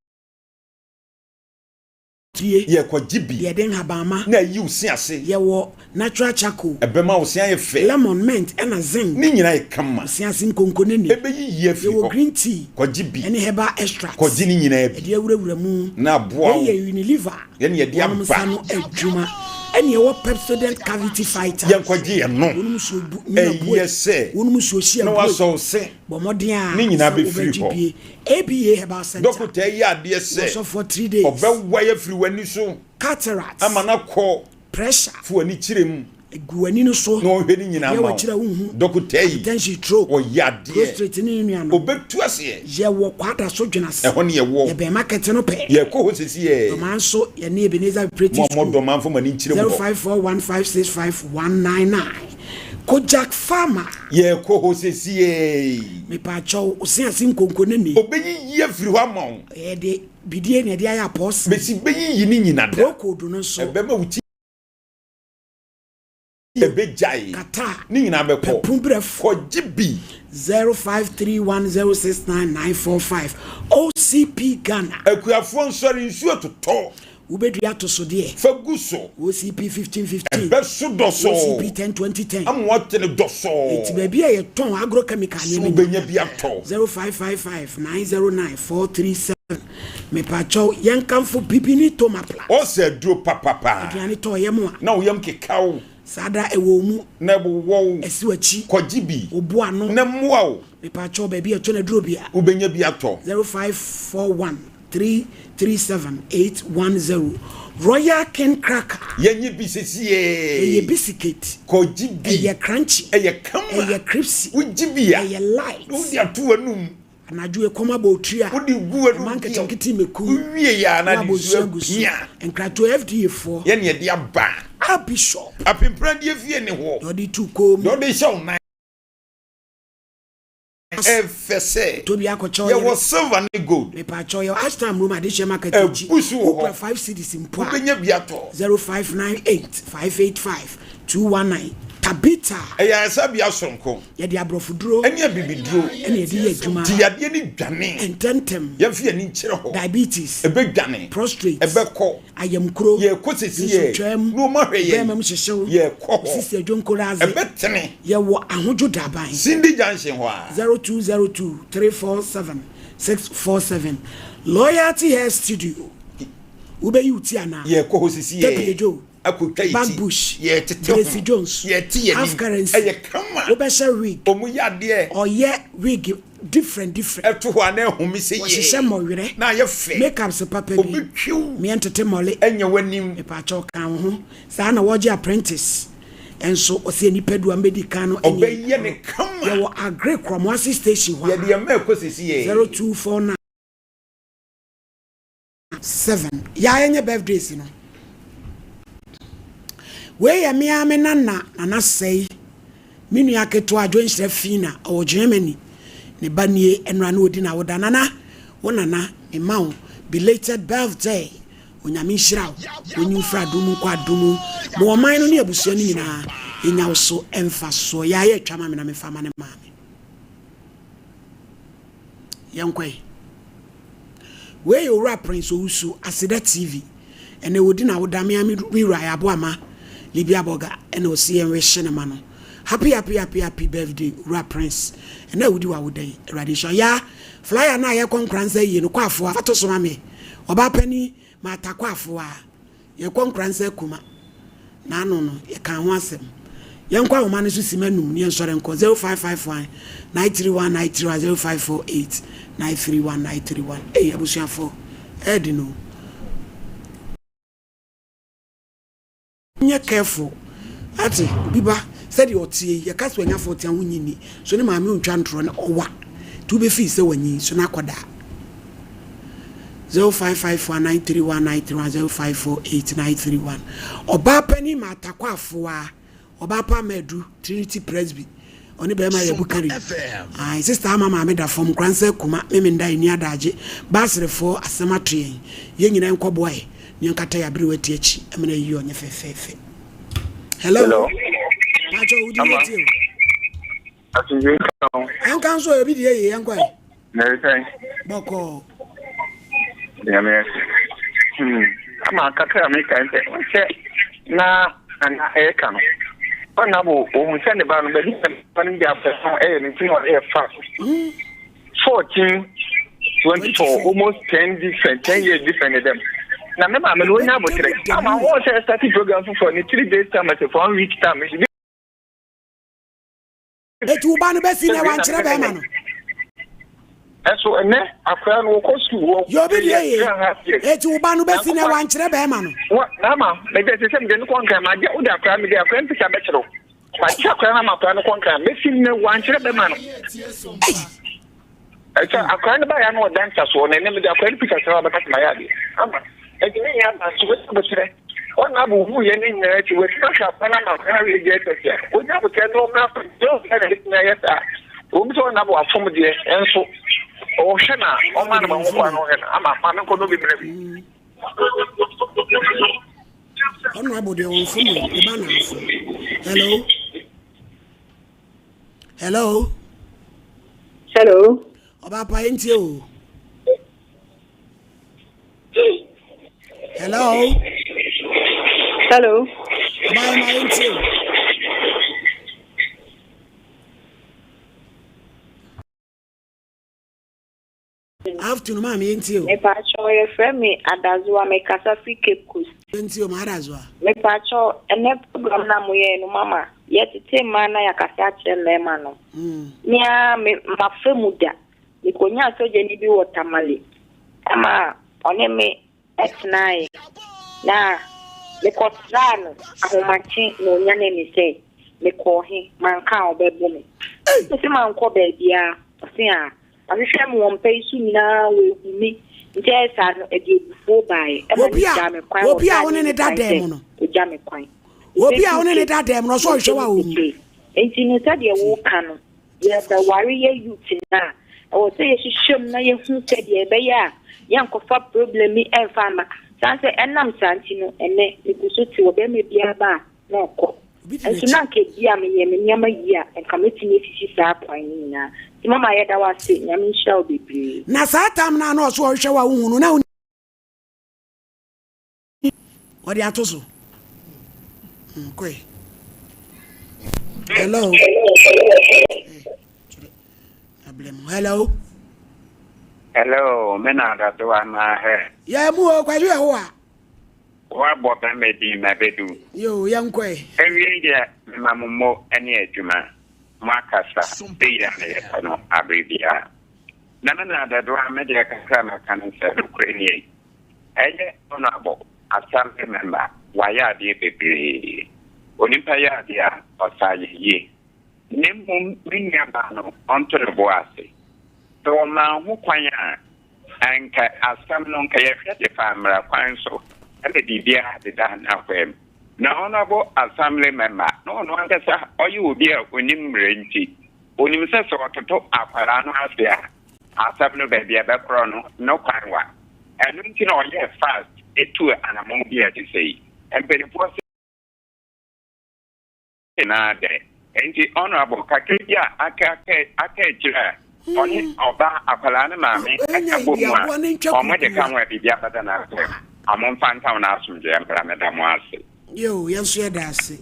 Tie. Yɛkɔgye bi. Yɛde nhabamma. Na ayi wo se ase. Yɛwɔ natural charcoal. Ɛbɛma wo se ayɛ fɛ. Lemon, mint ɛna zinc. Ne nyinaa yɛ kama. Wo se ase nkonko ne ne. Ɛbɛyiyi afiri hɔ. Yɛwɔ green tea. Kɔgye bi. Ɛne herbal extracts. Kɔgye ne nyinaa bi. Yɛde awurawura mu. Na aboa wo. Wei yɛ Unilever. Yɛne yɛde aba. Wɔnom nsa ano adwuma. Ɛne yɛwɔ Pepsodent cavity fighter. Yɛnkɔgye ɛno. Wonom nsuo bu nwunu abue. Ɛyɛ sɛ. Wonom nsuo hye Na abue. wasɔ wo se. Bɔ mmɔden a Ne nyinaa sɛ bɛfiri wobɛgye hɔ. bie. ABA Herbal Center. Dɔkota yi yɛ adeɛ sɛ. Wɔsɔfoɔ 3 days. Ɔbɛwae afiri w'ani so. Cataract. Ama no akɔ. Pressure. Fi w'ani kyerɛ mu. Gu w'ani no so. Na ɔnhwɛ ne nyinaa Adeɛ ma wo. wɔ akyire a wonhu. Dɔkota yi. Hypertension, stroke. Ɔyɛ adeɛ. Prostate ne ne nuanom. Ɔbɛtu aseɛ. Yɛwɔ Kwadaso Dwenase. Ɛhɔ ne yɛwɔ. Yɛbɛn market no pɛɛ. Yɛkɔ hɔ sesiɛ. Dɔmaa nso yɛne Ebenezer Preparatory Mo a School. mowɔ Dɔmaa mfa mo ani nkyerɛ mu hɔ. 0541565199. Kojak Pharma. Yɛkɔ hɔ sesiei. Mepaakyɛw, ose ase nkonko ne ne. Obeyiyi afiri hɔ ama wo. Yɛde bidie na yɛde ayɛ apɔɔse. Mesi beyiyi ne nyina da. Procold no nso. Ɛbɛma wo ti ɛbɛgyae. Kata. Ne nyinaa bɛkɔ. Pɛpun brɛfo. Kɔgye bi. 0531069945 OCP Ghana. Akuafoɔ nsɔre nsuo totɔ. Wobɛdua atosodeɛ. Fa gu so. OCP 1515. Ɛbɛso dɔsɔɔ. OCP 10 20 10. Ama woatene dɔsɔɔ. Enti baabi a yɛtɔn agrochemical So nneɛma wobɛnya bi atɔ. 0555 909 437 Mepakyɛw yɛnkamfo Bibini Tomapla. Ɔsɛ aduro papapa. Aduane tɔ yam a. Na wo yam keka wo. Saa da ɛwɔ wo mu. Na ɛwowɔ wo. Ɛsi w'akyi. Kɔgye bi. Wo bo ano. Na mmoa wo. Mepakyɛw baabi a yɛtɔn aduro bia. Wobɛnya bi atɔ. 0541 337 810 Royal King Cracker. Yɛnyɛ bi sesiee. Ɛyɛ bisiketi. Kɔgye bi. Ɛyɛ crunchy. Ɛyɛ kama. Ɛyɛ crispy. Wogye bi a. Ɛyɛ light. Na wode ato w'anum. Anadwo ekɔm abɔ otiri a. Wode gu w'anum Ɛma nketenkete mmeku. Wowie yɛ a na Na de wabɔ nsuo nsuo agu so. apia. Nkratoɔ FDA foɔ. Yɛne yɛde aba. A Bishop. Apempradeɛ fie ne hɔ. Deɛ ɔde tu kɔn mu. Deɛ ɔde hyɛ wo nan. Ɛfɛ sɛ. Tɔ bi akɔkyɛ ɔyere. Yɛwɔ silver ne gold. Mepaakyɛw yɛwɔ Ashtown room adehyɛ market akyi. Abu so wɔ hɔ. Wokura 5 cedis mpo a. Wobɛnya bi atɔ. 0598 585 219 Tabitha. Ɛyɛ ayaresabea soronko. Yɛde aborɔfoduro. Ɛne abibiduro. Ɛna yɛde yɛ adwuma. Ti yadeɛ no dwane. Ntɛmntɛm. Yɛmfa yɛn ani nkyerɛ hɔ. Diabetes. Ɛbɛdwane. Prostrate. Ɛbɛkɔ. Ayamkuro. Yɛrekɔ sesiɛ. Nsotwam. Na wɔn ahwɛ yɛn. Bɛɛma mu hyehyew. Yɛrekɔ hɔ. Sisi adwonkoraadze. Ɛbɛtene. Yɛwɔ Ahodwo Daban. Cindy Junction hɔ a. 0202 347 647 Loyalty Hair Studio. Wobɛyi wo ti anaa? Yɛrekɔ hɔ sesiɛ. Tapie Joe. Akotwa yɛ ti. Back Bush. Yɛretete ho. Gracie Jones. Yɛrete yɛn Half anim. Currency. Ɛyɛ kama. Wobɛhyɛ wig. Wɔn yɛ adeɛ. Ɔyɛ wig different different. Ɛto hɔ a na ɛhome sɛ yie. Wɔhyehyɛ mmɔwerɛ. Na ayɛ fɛ. Makeups papa bi. Obi twi wo. Meɛ ntete mmɔle. Ɛnyɛ w'anim. Mepaakyɛw ka wo ho. Saa na wɔgye apprentice nso. Ɔsɛ nnipa du a mbɛdi kan no. Ɔbɛyɛ ne kama. Yɛwɔ Aggrey Korɔmoase station hɔ a. Yɛde yɛn mma ɛkɔ sisi yɛ. 0249. 7 yaa yɛnyɛ birthdays no. Wei yɛ me ara me nana Nana Sɛi, me nua ketewa Adwenhyira Fina, ɔwɔ Germany, ne ba nie, ɛnora na ɔdi n'awoda. Nana, wo nana, me ma wo belated birthday, Onyame nhyira wo, ɔnyi wo firi adom mu nkɔ adom mu, ma ɔman no ne abusua no nyinaa nya wo so mfasoɔ. Yaa yɛ atwa ma me na mefa ma ne maame. Yɛnkɔ ɛ. Wei yɛ Owura Prince Owusu, Aseda TV. Ɛnɛ ɔdi n'awoda, me ara me wura Yɛaboama Libya Burger ɛna ɔsi yɛn wehye no ma no. Happy happy happy happy birthday Owura Prince. Ɛnɛ a wodi w'awoda yi, Awurade nhyira wo. Yaa, flyer no a yɛkɔ Nkoranza yie no, kɔ afoa, fa to so ma me. Ɔbaa panin, Martha kɔ afoa. Yɛkɔ Nkoransa Akuma n'ano no, yɛkaa ho asɛm. Yɛnkɔ ahoma no so simma num na yɛnsɔre nkɔ 0551 931 931 0548 931 931. Ei abusuafoɔ, ɛyɛ den o. Yɛnyɛ careful. Ate, obi ba, sɛdeɛ ɔteɛ yi, yɛka sɛ wanya 14 a wonnye nni. So ne maame ɔntwa ntorɔ no, ɔwa. Nti wobɛfii sɛ wanyin, so n'akɔdaa. 0554 931 931 0548 931. Ɔbaa panin Martha Kwafoa. Ɔbaa pa ama adu Trinity Presby ɔne bɛɛma yɛ Bukari ae sister ama maame da fam Nkoransa akuma Memenda ɛni adagye Baserefoɔ asɛm ato yɛn Yɛn nyinaa nkɔ boa ɛ Ne yɛnkata yɛ aberewa ti akyi Ɛmena yiye ɔnyɛ fɛfɛɛfɛ Hello Hello. Pacho wodi Ama. yɛ tie o Asomdwoe nka wo. Ɛnka nso ebi deɛ yie yɛnkɔ ɛ. Na ɛsɛn. Bɔkɔɔ. Nyame ase. Hmm. Ama kakra a meka sɛ sɛ na nana ɛreka no. Ɔna bo ohun sɛ ne ba no baabi sɛ ba no de afɛ no ɛyɛ ne ti na ɔde ɛfa so. 14 24 almost 10 different 10 years different ne dɛm. Na me maame no onya abotrɛ. Ama wɔn sɛ starting program foforɔ ne 3 days time ɛsɛ for 1 week time. Eti wo ba no bɛsi nɛ wankyerɛ bɛrima no. Ɛso ɛnɛ akora no wɔkɔ sukuu wɔ. Yɛ obi deɛ ye. Eti wo ba no bɛsi nɛ wankyerɛ bɛrima no. Wɔ n'ama mede ɛsɛ sɛ mede no kɔ nkran ma gye wode akora mede akora mpisa bɛkyerɛw. Ma gye akora no ama akora no kɔ nkran bɛsi nɛ wankyerɛ bɛrima no. Ɛsɛ akwadaa no baeɛ na ɔda ntasoɔ na ɛnɛ mede akwadaa no picture kyerɛ wabɛka sɛ mayɛ adeɛ ama ɛnti ne nyɛ aba nso wasi abokyerɛ ɔna abo hu yɛ ne nyinaa akyi wasi ahwɛ akwadaa no ama akwadaa no awie gye ɛsɛ a wɔnya abokyerɛ na ɔmra fa deɛ ɔbɛyɛ na ɛbɛtumi ayɛ saa wɔn sɛ ɔna abo afom deɛ ɛnso ɔhwɛ na ɔma no ma ho kwan no ɔhwɛ no ama maame nkɔ no bi mmerɛ bi. Ɔno abo deɛ ɔnfom o, ne ba na afom. Hello. Hello. Hello. Ọba pa yẹn tie o. Hello. Hello. Ọba yẹn ma yẹn tie o. Afternoon maame yɛn tie o. Mepakyɛw yɛfrɛ me Adazoa mekasa firi Cape Coast. Yɛn tie o ma Adazoa. Mepakyɛw ɛnɛ program no a moyɛɛ no mama yɛtete mmaa na yɛakasa akyerɛ mmarima no. Me ara me mafa mu da mekonyaa sogyani bi wɔ Tamale ɛma ɔne me tenaeɛ, na mekɔsraa no ahomakye na ɔnyanee me sɛ, mekɔɔ he? Manka a ɔbɛbo me. Mese mankɔ baabiaa, ɔse aa, wahwehwɛ me wɔ mpa yi so nyinaa wanhu me, nti ɛyɛ saa no ɛde abufuo baeɛ ɛma no gyaa me kwan wɔ berɛ a menni kwan sɛ ɔgya me kwan. Obi a wo ne ne da dɛm no, ɔsɛ ɔhwehwɛ wo a ɔnhu. Nti no sɛdeɛ woka no, Yɛrebɛware yɛ youth no a, ɛwɔ sɛ yɛhwehwɛ mu na yɛhu sɛdeɛ ɛbɛyɛ a yɛnkɔfa problem bi ɛmfa mma. Sane sɛ ɛnam saa nti no, ɛnnɛ megu so te hɔ, barima biara ba a na ɔkɔ. Nso na anka ebia meyɛ me nneɛma yie a, nka mɛtumi asisi saa kwan no nyinaa. Nti mama yɛda wo ase, Nyame nhyira wo bebree. Na saa tam no a na ɔso ɔhwehwɛ wo a wonhu no, na wonni. Wɔde ato so. Nkɔe. Hello. Hello. Hello, me na adado anaa hɛ. Yɛ mu o, Kwadu yɛ ho a. Woabɔ bɛmɛ din ma bɛdu. Yo, yɛ nkɔe. Awiei deɛ mema mo mo ne adwuma. Mo akasa sei a na yɛpɛ no abere biara. Na me na adado a me deɛ kakra mɛka ne sɛ nokorɛ nie. Ɛyɛ honourable assembly member wayɛ adeɛ bebree. Onipa yɛ adeɛ a ɔsa yɛ yie. Na mmom me nua baa no ɔnto ne bo ase. Sɛ ɔmaa ho kwan a anka asɛm no nka yɛhwɛ de fa mmara kwan so ma biribiara deda n'akwaa mu. Na honourable assembly member na ɔno ankasa ɔyɛ obi a onim mmara nti onim sɛ sɛ ɔtoto akwadaa no ase a Asɛm no baabi a ɛbɛkorɔ no, no kwan wa. Ɛno nti na ɔyɛɛ fast tuu anamɔn bi a ɛte sɛ yi. Mpanimfoɔ se na dɛ. Enti Honourable, kakra bi a aka aka akyire a ɔne ɔbaa akwadaa no maame ka bɔ mu a, wɔn de ka ho a biribi abɛda n'asɛm. Wɔn mfa nka ho na asomdwoeɛ mmra. Meda mo ase. Yo, yɛn nso yɛda ase.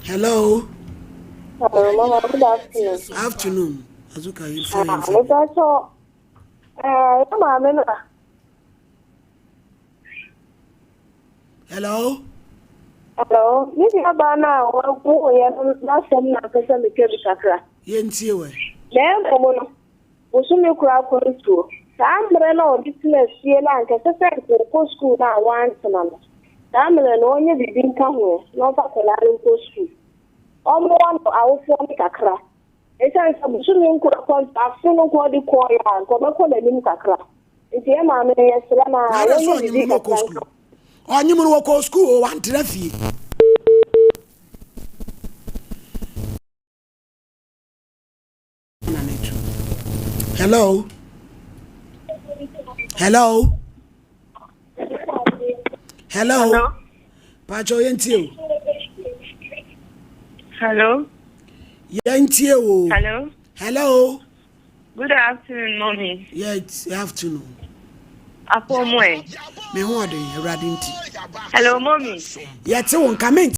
Hello. Hello, Mama. Good afternoon. Afternoon. Azuka, you fine. Ah, me so eh, ya maame no. Hello. Hello. Me nua ba na wagu yɛ no n'asɛm na mpɛ sɛ metwa bi kakra. Yɛntie wɛ. Na mmom no, Bosome koro akwantuo. Saa mmerɛ no a ɔde tenaa fie no a anka ɛsɛ sɛ anka ɔkɔ sukuu no a wantena no. Saa mmerɛ no ɔnyɛ biribi nka ho na ɔmfa akwadaa no nkɔ sukuu. Ɔmmoa no awofoɔ no kakra. Ɛsiane sɛ bosome nko ɛkɔ afe no nko ɔde kɔeɛ a, nka ɔbɛkɔ n'anim kakra. Nti yɛn maame no yɛsrɛ no a, ɔnyɛ biribi kakra nka ho. Ɔnyem no wɔkɔɔ sukuu o, wantena fie. Hello. Hello. Hello. Hello. Pacho yɛntie o. Hello. Yɛntie o. Hello. Hello. Good afternoon, mommy. Yeah, it's afternoon. Apɔmue. Me ho ɔden, Awurade nti. Hello, mommy. Yɛte wo nka me.